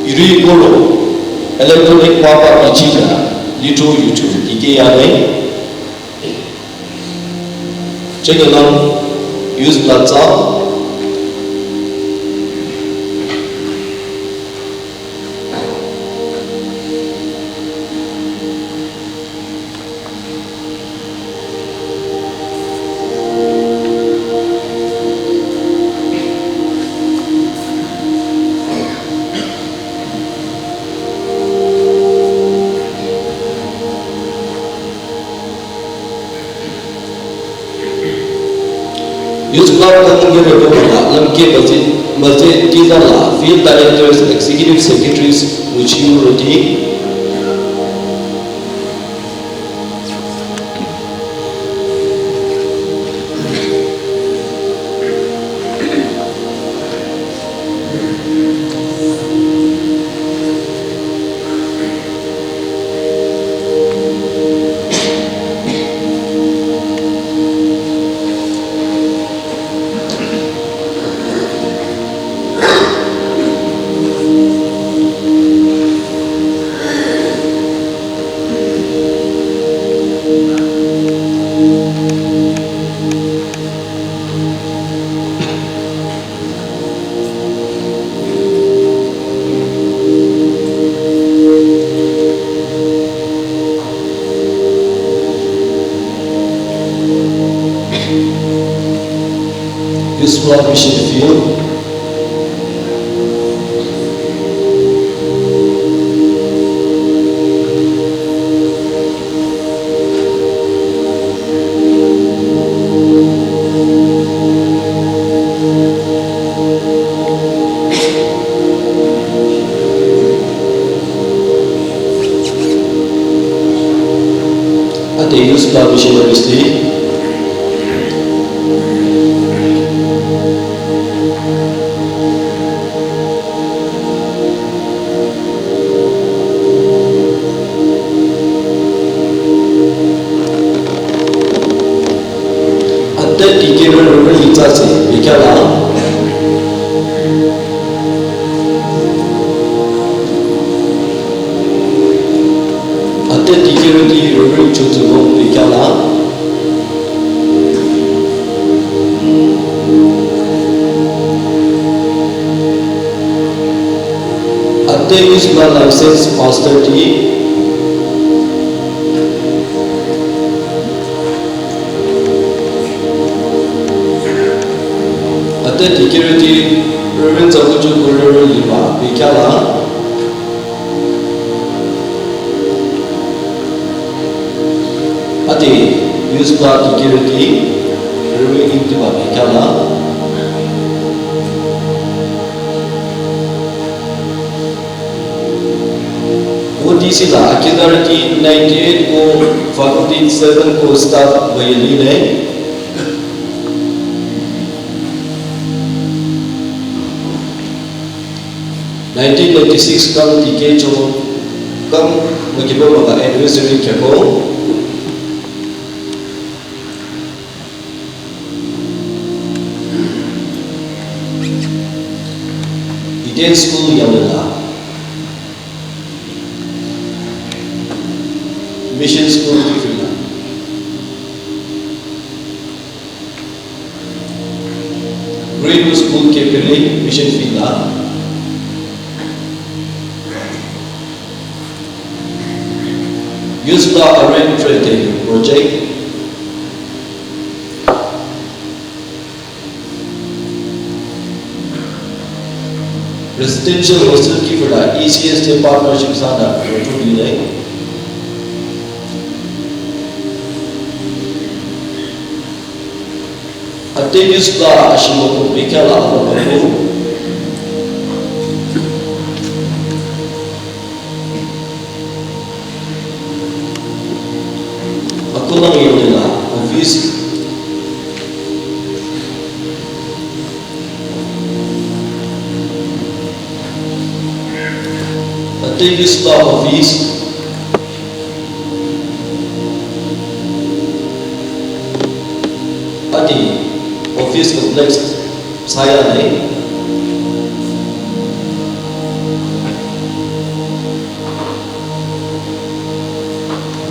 iri koro, electronic papa bichila, litro yucho, dikeyane. Chikila use la tsa. Youth Club ka mungkin ada pun ada, lam ke baje, baje kita lah, Field Directors, Executive Secretaries, nguchi roti. Youth Club Mission Field. Ate Youth Club Missionaries te. Ate dikehba rübü litsatse, bekhyah la. Ate dikehrüti Reverend Chotsübo bekhyahla. Ate Isma License Pastor ti. Ate dikehrüti Reverend Zabuchu Kurere Lima bekhyahla. Ate youth club dikehrüti Reverend Imtiba bekhyahla. O D C la akhüdarüti ninety-eight ko faculty seven ko staff bayali ne. Nineteen ninety-six kang tikehcho kang makibo maka anniversary khyako. Eden School Yamuna. Mission School Tifila. Greenwood School Kepele Mission Field la. Youth la Arrange Trade Project. Residential Hostel Kifila E C S T Partnership Sana Rotu Dile. Ate youth la ashimoto bekhyahla abababu. Akolang yonela office. Ate youth la office. Ate office complex saya ne.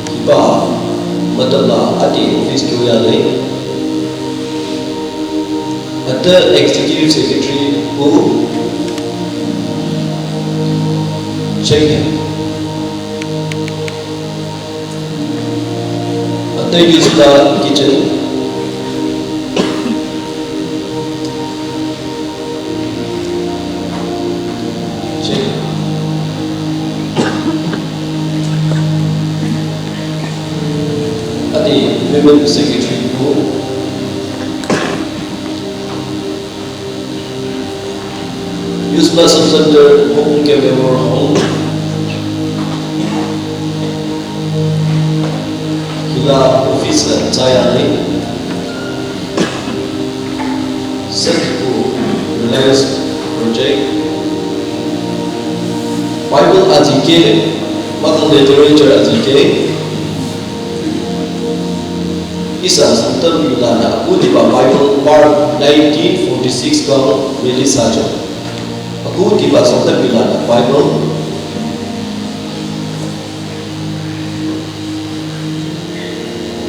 Hiba matala ate office kyoya ne. Ate executive secretary ko check. Ate youth la kitchen. Check. Ate women secretary ko. Youth Blossom Center, Hokunke Memorial Hall. Hila office la tsaya ne. Setiku Reliance Project. Bible azike, Bible literature azike. Ihsa Sangtam yulana akhudiba Bible Mark nineteen forty-six kang release thsacho. Akhudiba Sangtam yulana Bible.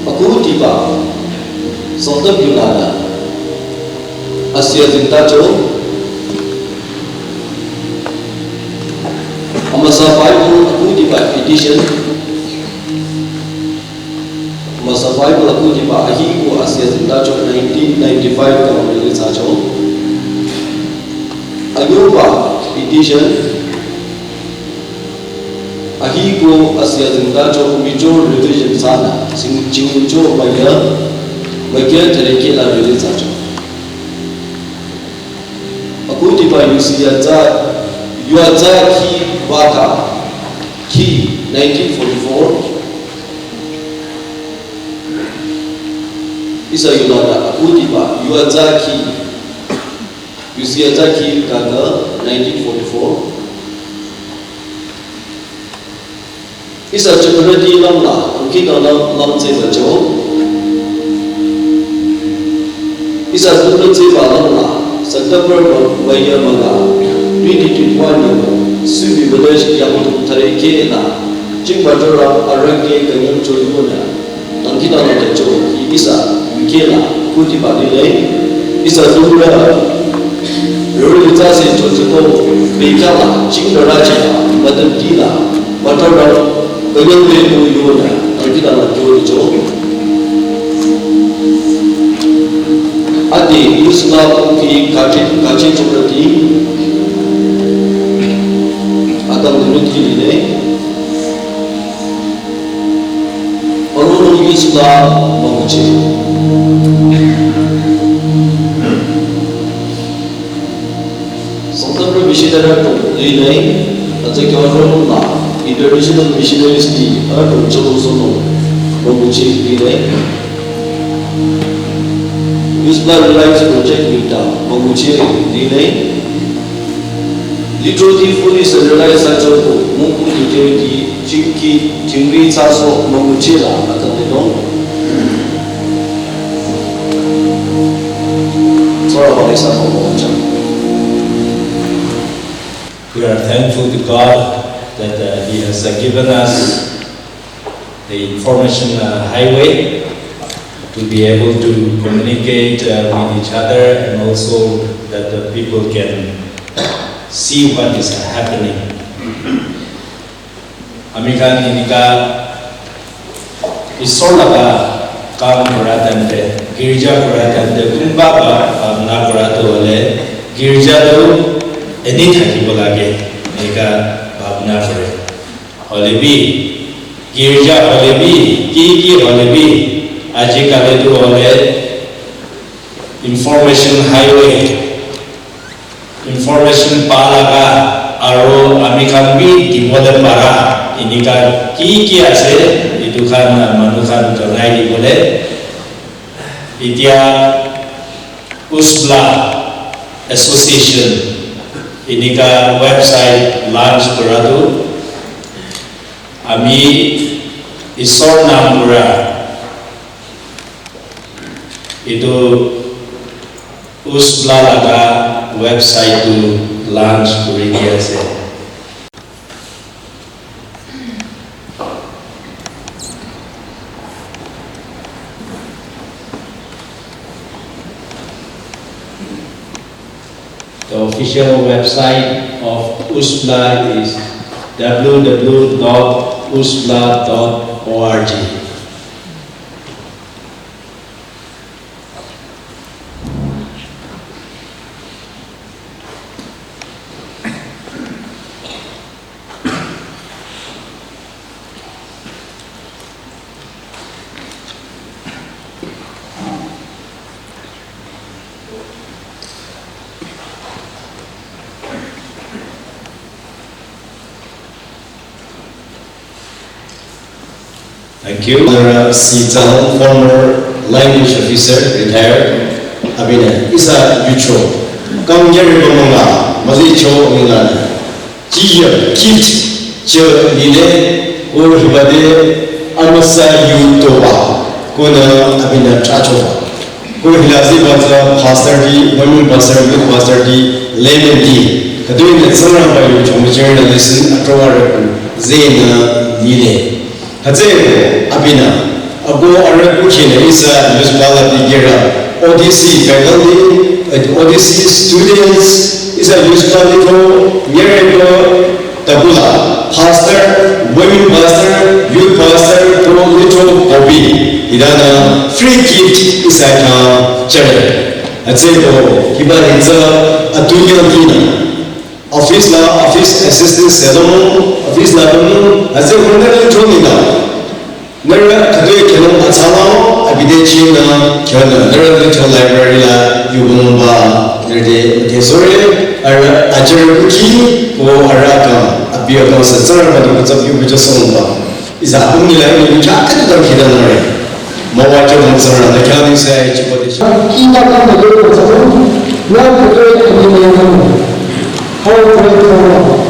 Akhudiba Sangtam yulana asia zingtacho. Amüsa Bible akhudiba edition. Amüsa Bible akhudiba ahiku asia zingtacho nineteen ninety-five kang release thsacho. Ayuba edition ahiku asia zingtacho major revision thsana sing chingcho maya maya thareke la release thsacho. Akhudiba yusi yaza, yuaza khi waka, khi nineteen forty-four. Ihsa yulana akhudiba yuaza khi, yusi yaza khi kaka nineteen forty-four. Ihsa January ti langla, kuki nana lang tseba jo. Ihsa January tseba langla, September ma, maya manga, twenty twenty-one yo, Subi Village yang thareke la. Chingba jorü arangke künyang cho yonü, tangkita la tacho, ihsa, yuke la, kutiba lile, ihsa zumra, rüli tsase cho ziko, bekala, chingba raja, madam dila, ba jorü, künyang be ko yonü, tangkita la cho cho. Ade, ihsa la, ki, kache, kache chorüti, atang demi ki lile, Arunung Islam Mamuche. Sangtamrü missionary to lile, atsa kyo arunung la, international missionaries ti, arunung chalo sono, Mamuche lile. Islam Reliance Project mita, Mamuche lile. Little ti fully centralized sa choko, mungku di kemi di, chingki, chingri tsaso, mungku chila, atang di dong. Sora ba isa ko mo chang. We are thankful to God that, uh, He has, uh, given us the information, uh, highway to be able to communicate, uh, with each other and also that the people can see what is happening. Amikhan inika Isor laga kam kura time te, girja kura time te, kunba ba bhabna kura to hole, girja to eni thakibo lage, inika bhabna kure. Holebi, girja holebi, ki ki holebi, ajikali tu hole, information highway, information pa laga, aro amikhan bi dibole para, inika ki ki ase, itu khan, uh, manu khan jonai dibole. Itya USBLA Association, inika website launch kura tu, ami Isor nam pura, itu USBLA laga website tu launch kuri diya ase. The official website of USBLA is W W W dot usbla dot org. Thank you. Elder C. Tsang, former language officer, retired. Abinü ihsa yucho. Kam yeri bamanga, mazi cho nilana. Jiya gift, jiya lile, o hibade, amüsa yu toba, kona abinü tracho. Ko hilazi baza pastor di, women pastor, youth pastor di, layman di. Kadoi na Tsingrangba yu chomijir na lesson atrowa reku, zena lile. Hütsüko abinü, ako arüh kukhila ihsa youth bala bigera, O D C faculty, eh, O D C students, ihsa youth bala to, nyereko, tabula, pastor, women pastor, youth pastor, to little copy. Idana free gift ihsa khyang chere. Hütsüko, hiba hitsa, atunya kina. Office la, office assistant sedomo, office la domo, aze wanda le choni la. Nara kadoi keno atsala, abide china, keno, nara le cho library la, yubomba, nerde, de sore, ara, ajar kuki, o ara ka, abi ka sa tsara ba do sa yu buja songba. Iza apung nila ni cha ka tu dam khida na re. Mawa cha dam sara na kya ni sa ai chi ko de cha. Ki ta ka na do ko sa. Na ko to ni ni na. How to